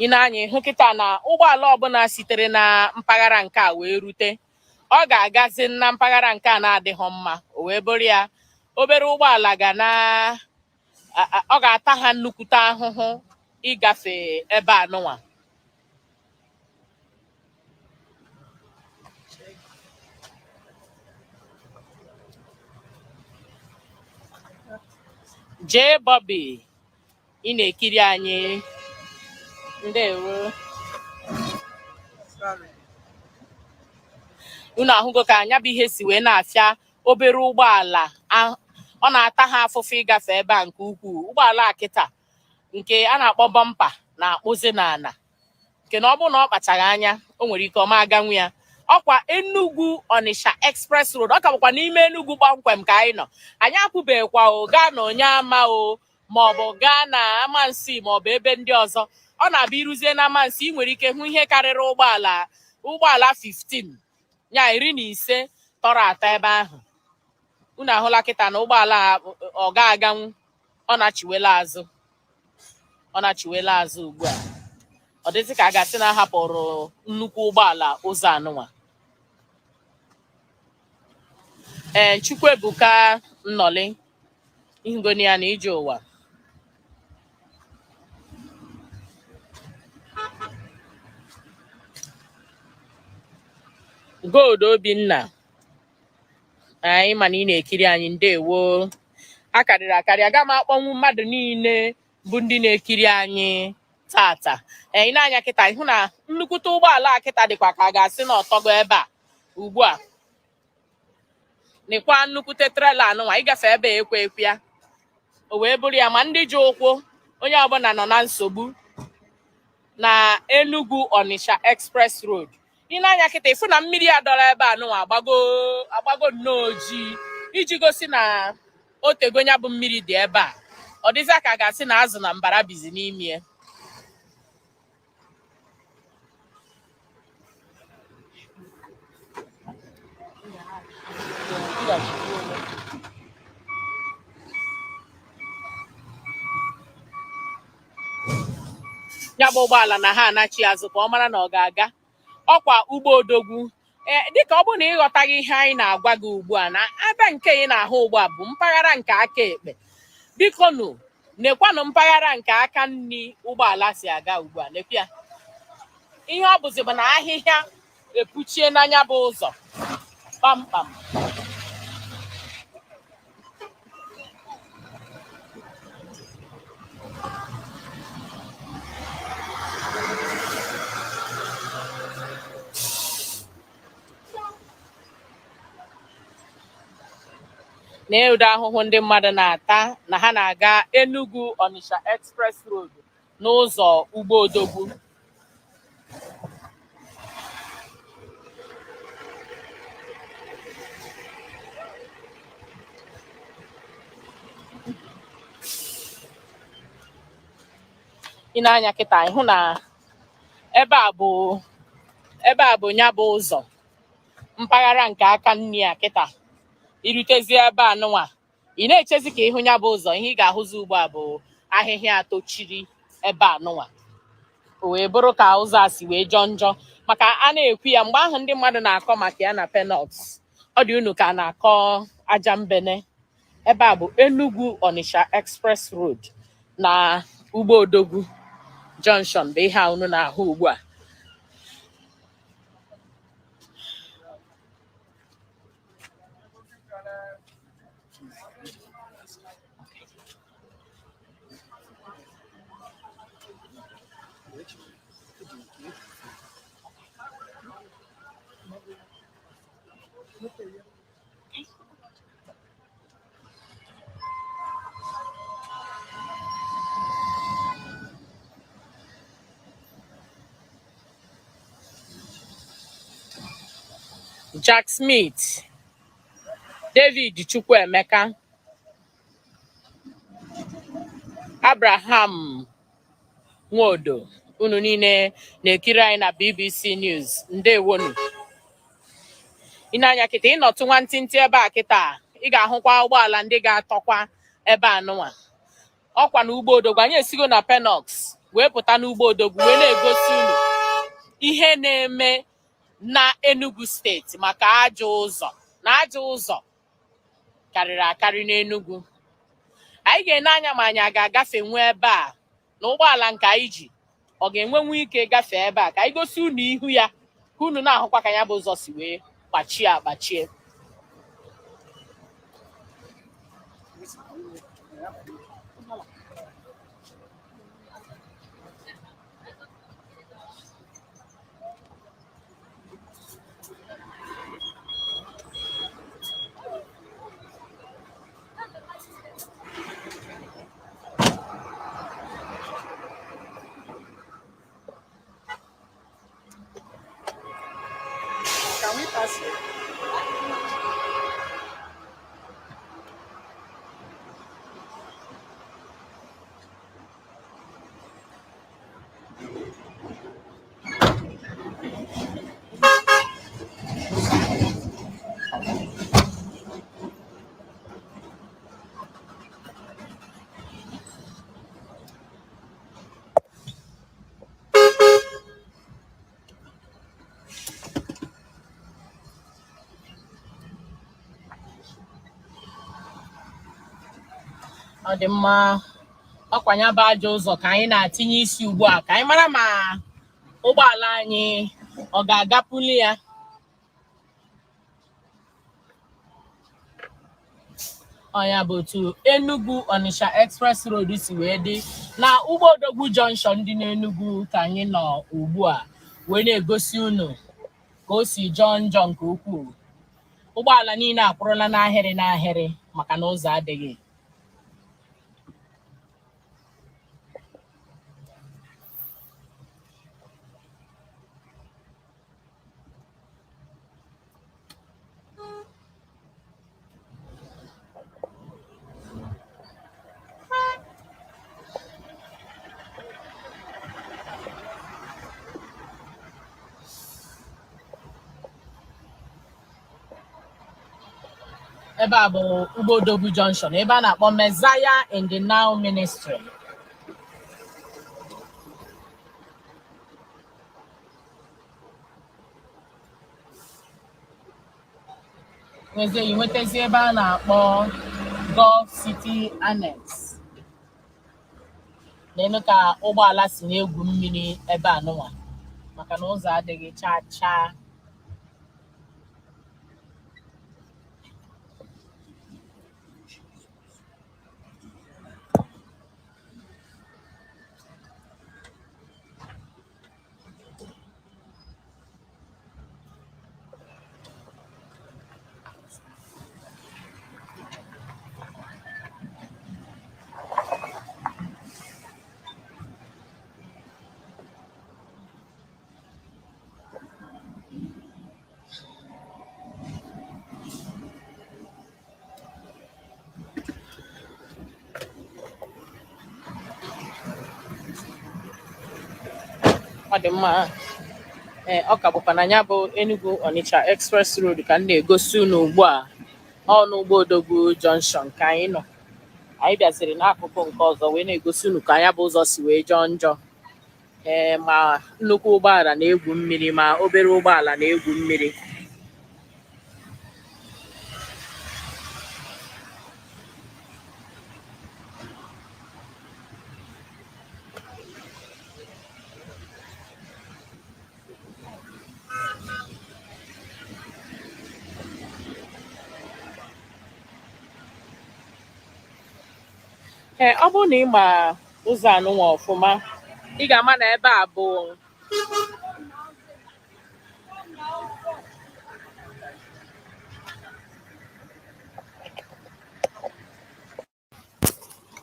Ị na-anya ịhụ kịta na ụgbọala ọbụla sitere na mpaghara nke a wee rute, ọ ga-agazi na mpaghara nke a na-adịghị mma. O wee bụrụ ya, obere ụgbọala ga na ọ ga-ata ha nnukwute ahụhụ ịgafe ebe a nụnwa. Jee Bobby, ị na-ekiri anyị, ndewo. Unu ahụgo ka nya bụ ihe si wee na-afịa obere ụgbọala, ọ na-ata ha afụfụ ịgafe ebe a nke ukwuu. Ụgbọala a kịta nke a na-akpọ bumper na-akpụzi n'ala, nke na ọ bụrụ na ọ kpachaghị anya, o nwere ike ọ ma aganwu ya. Ọkwa Enugu Onitsha Express Road, ọ ka bụkwa n'ime Enugu kpọmkwem ka anyị nọ. Anyị apụbeghịkwa o gaa na Onyeama o, maọbụ gaa na Amansi, maọbụ ebe ndị ọzọ. Ọ na-abịa iruzie na Amansi, ị nwere ike hụ ihe karịrị ụgbọala 15, ya 15 tọrọ atọ ebe ahụ. Unu ahụla kịta na ụgbọala a, ọ ga-aganwu, ọ nachiwela azụ, ọ nachiwela azụ ugbu a. Ọ dịzị ka a ga-asị na a hapụrụ nnukwu ụgbọala ụzọ anụnwa. Ee, Chukwuebuka Nnọlị ihugoni ya na ije ụwa. Gold Obinna, anyị ma na ị na-ekiri anyị, ndewo. A karịrị akarị, aga m akpọnwụ mmadụ niile bụ ndị na-ekiri anyị tata. Ee, ị na-anya kịta ịhụ na nnukwute ụgbọala a kịta dịkwa ka a ga-asị na ọtọgo ebe a ugbu a. Nekwa nnukwute trailer anụnwa ịgafe ebe a ekwe ekwe ya, o wee bụrụ ya. Ma ndị ji ụkwụ, onye ọbụla nọ na nsogbu na Enugu Onitsha Express Road. Ị na-anya kịta ịfụ na mmiri a dọrọ ebe a nụnwa agbago agbago nnọọ ojii, iji gosi na o tego ya bụ mmiri dị ebe a. Ọ dịzịa ka a ga-asị na azụ na mbara bizi n'ime ya. Ya bụ ụgbọala na ha anachi azụ ka ọ mara na ọ ga-aga. Ọkwa Ugbo Odogwu. Ee, dịka ọ bụrụ na ị ghọtaghị ihe anyị na-agwa gị ugbu a, na ebe nke ị na-ahụ ugbu a bụ mpaghara nke aka ekpe, biko nụ nekwanụ mpaghara nke aka nri ụgbọala si aga ugbu a. Nekwa ya, ihe ọ bụzi bụ na ahịhịa epuchie n'anya bụ ụzọ kpamkpam. Na ụdị ahụhụ ndị mmadụ na-ata na ha na-aga Enugu Onitsha Express Road n'ụzọ Ugbo Odogwu. Ị na-anya kịta ịhụ na ebe a bụ ya bụ ụzọ mpaghara nke aka nri a. Kịta irutezie ebe a nụnwa, ị na-echezi ka ịhụ ya bụ ụzọ, ihe ị ga-ahụzi ugbu a bụ ahịhịa tochiri ebe a nụnwa. O wee bụrụ ka ụzọ a si wee jọọ njọ, maka a na-ekwu ya mgbe ahụ ndị mmadụ na-akọ maka ya na Penoks, ọ dị unu ka a na-akọ aja mbene. Ebe a bụ Enugu Onitsha Express Road na Ugbo Odogwu Junction bụ ihe a unu na-ahụ ugbu a. Jack Smith, David Chukwuemeka, Abraham Nwodo, unu niile na-ekiri anyị na BBC News, ndewonu. Ị na-anya kịta, ịnọtụ nwantịntị ebe a kịta, ị ga-ahụkwa ụgbọala ndị ga-atọkwa ebe a nụnwa. Ọkwa na Ugbo Odogwu, anyị esigo na Penoks wee pụta n'Ugbo Odogwu wee na-egosi unu ihe na-eme na Enugu Steeti maka ajọ ụzọ, na ajọ ụzọ karịrị akarị n'Enugu. Anyị ga-ene anya ma anyị a ga-agafe nwe ebe a na ụgbọala nke anyị ji ọ ga-enwenwu ike gafee ebe a, ka anyị gosi unu ihu ya, ka unu na-ahụkwa ka ya bụ ụzọ si wee kpachie akpachie. Ọ dị mma. Ọkwa ya bụ ajọ ụzọ ka anyị na-atinye isi ugbu a, ka anyị mara ma ụgbọala anyị ọ ga-agapuli ya. Ọ ya bụ otu Enugu Onitsha Express Road si wee dị na Ugbo Odogwu Junction dị n'Enugu ka anyị nọ ugbu a wee na-egosi unu ka o si jọọ njọ nke ukwuu. Ụgbọala niile akwụrụla n'ahịrị n'ahịrị maka na ụzọ adịghị. Ebe a bụ Ugbo Odogwu Junction, ebe a na-akpọ Messiah in the Now Ministry. Nwezie inwetazi ebe a na-akpọ Gulf City Annex. N'elu ka ụgbọala si na-egwu mmiri ebe a nụnwa maka na ụzọ adịghị chaa chaa. Ọ dị mma. Ee, ọ ka bụkwa na ya bụ Enugu Onitsha Express Road ka m na-egosi unu ugbu a. Ọ n'Ugbo Odogwu Junction ka anyị nọ. Anyị bịaziri n'akụkụ nke ọzọ wee na-egosi unu ka ya bụ ụzọ si wee jọọ njọ. Ee, ma nnukwu ụgbọala na-egwu mmiri ma obere ụgbọala na-egwu mmiri. Ee, ọ bụrụ na ị ma ụzọ anụnwa ọfụma, ị ga-ama na ebe a bụ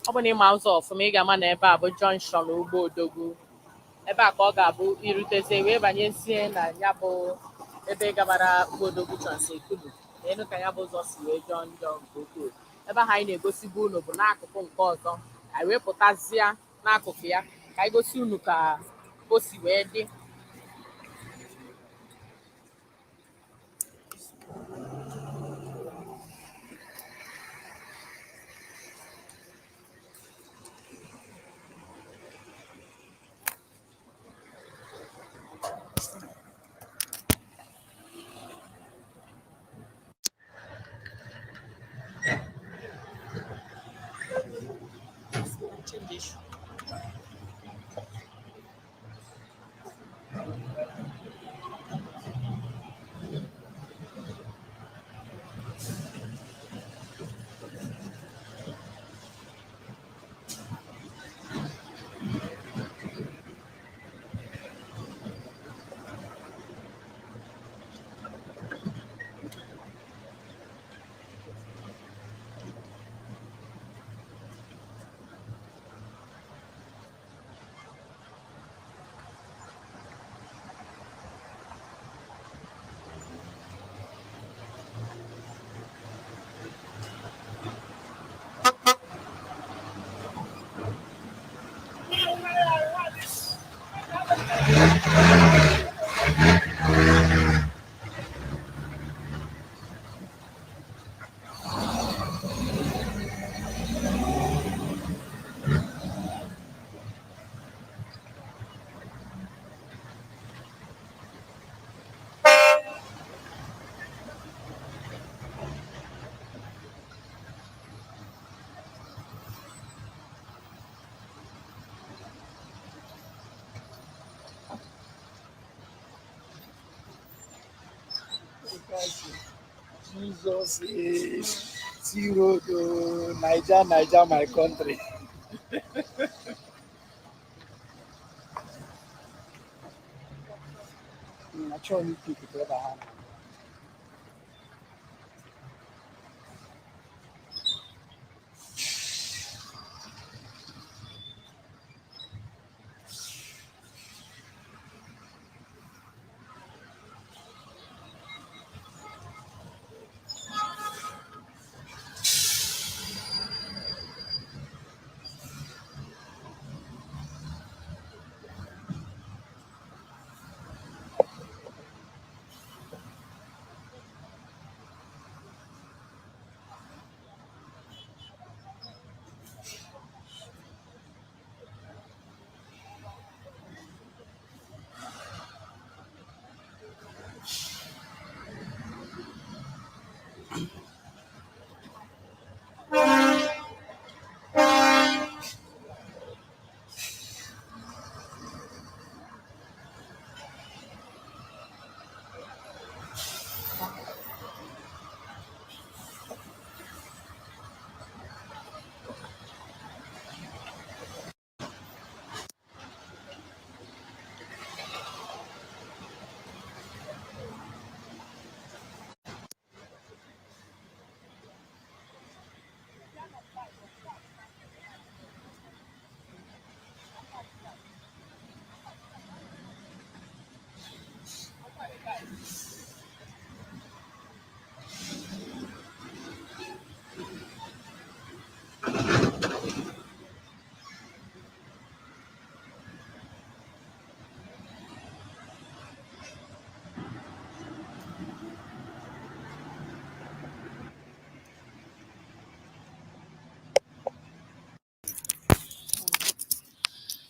ọ bụ na ị ma ụzọ ọfụma, ị ga-ama na ebe a bụ junction Ugbo Odogwu. Ebe a ka ọ ga-abụ irutezie wee banyezie na ya bụ ebe gabara Ugbo Odogwu Trans-Ekulu. Elu ka ya bụ ụzọ si wee jọọ njọ nke ukwuu. Ebe ahụ anyị na-egosibu unu bụ n'akụkụ nke ọzọ. Anyị wee pụtazie n'akụkụ ya ka anyị gosi unu ka o si wee dị. Jesus, eh, see road, oh, Niger, Niger, my country. Achọghị m ikwu ikuku ebe ha nọ.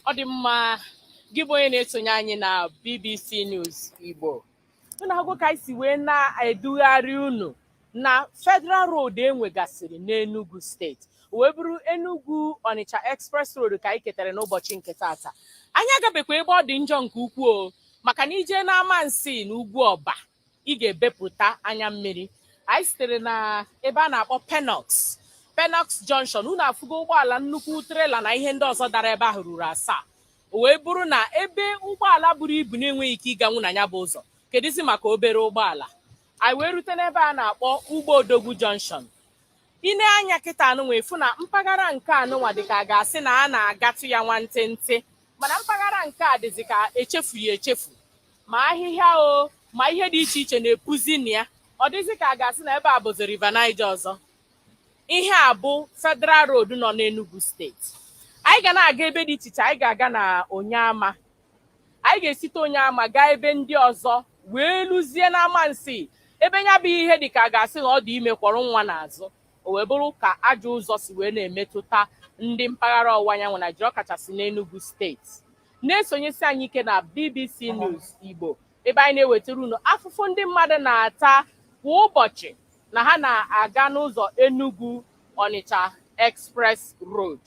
Ọ dị mma. Gị bụ onye na-esonye anyị na BBC News Igbo, unu ahụgo ka anyị si wee na-edugharị unu na Federal Road enwegasịrị n'Enugu Steeti, wee bụrụ Enugu Onitsha Express Road ka anyị ketara n'ụbọchị nke tata. Anyị agabekwa ebe ọ dị njọ nke ukwuu o, maka na ije n'Amansi na Ugwu Ọba, ị ga-ebepụta anya mmiri. Anyị sitere na ebe a na-akpọ Penox Junction. Unu afụgo ụgbọala nnukwu trailer na ihe ndị ọzọ dara ebe ahụ ruru asaa. O wee bụrụ na ebe ụgbọala buru ibu na-enweghị ike ịganwu na ya bụ ụzọ, kedụzi maka obere ụgbọala? Anyị wee rute n'ebe a na-akpọ Ugbo Odogwu Junction. I nee anya kịta anụnwa, ịfụ na mpaghara nke anụnwa dị ka a ga-asị na a na-agatụ ya nwantịntị, mana mpaghara nke a dịzi ka echefu ya echefu, ma ahịhịa o ma ihe dị iche iche na-epuzi na ya. Ọ dịzi ka a ga-asị na ebe a bụzi River Niger ọzọ. Ihe a bụ Federal Road nọ n'Enugu Steeti. Anyị ga na-aga ebe dị iche iche. Anyị ga-aga na Onyeama, anyị ga-esite Onyeama gaa ebe ndị ọzọ, wee luzie n'Amansi, ebe ya bụ ihe dị ka a ga-asị na ọ dị ime kwọrọ nwa n'azụ. O wee bụrụ ka ajọ ụzọ si wee na-emetụta ndị mpaghara ọwụwa anyanwụ Naijiria, ọkachasị n'Enugu Steeti. Na-esonyesi anyị ike na BBC News Igbo, ebe anyị na-ewetara unu afụfụ ndị mmadụ na-ata kwa ụbọchị na ha na-aga n'ụzọ Enugu Onitsha Express Road.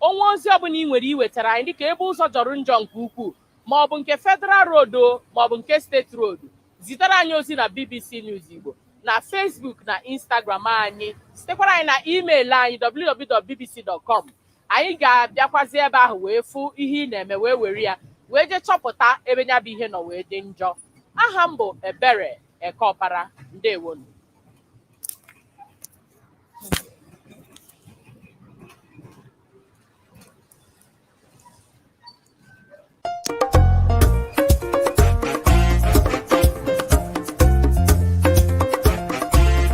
O nwee ozi ọbụla ị nwere iwetara anyị, dịka ebe ụzọ jọrọ njọ nke ukwuu, ma ọ bụ nke Federal Road o, ma ọ bụ nke State Road, zitere anyị ozi na BBC News Igbo na Facebook na Instagram anyị. Sitekwara anyị na email anyị, www.bbc.com. Anyị ga-abịakwazi ebe ahụ wee fụ ihe ị na-eme, wee were ya wee jee chọpụta ebe ya bụ ihe nọ wee dị njọ. Aha m bụ Ebere Ekeọpara. Ndewonu.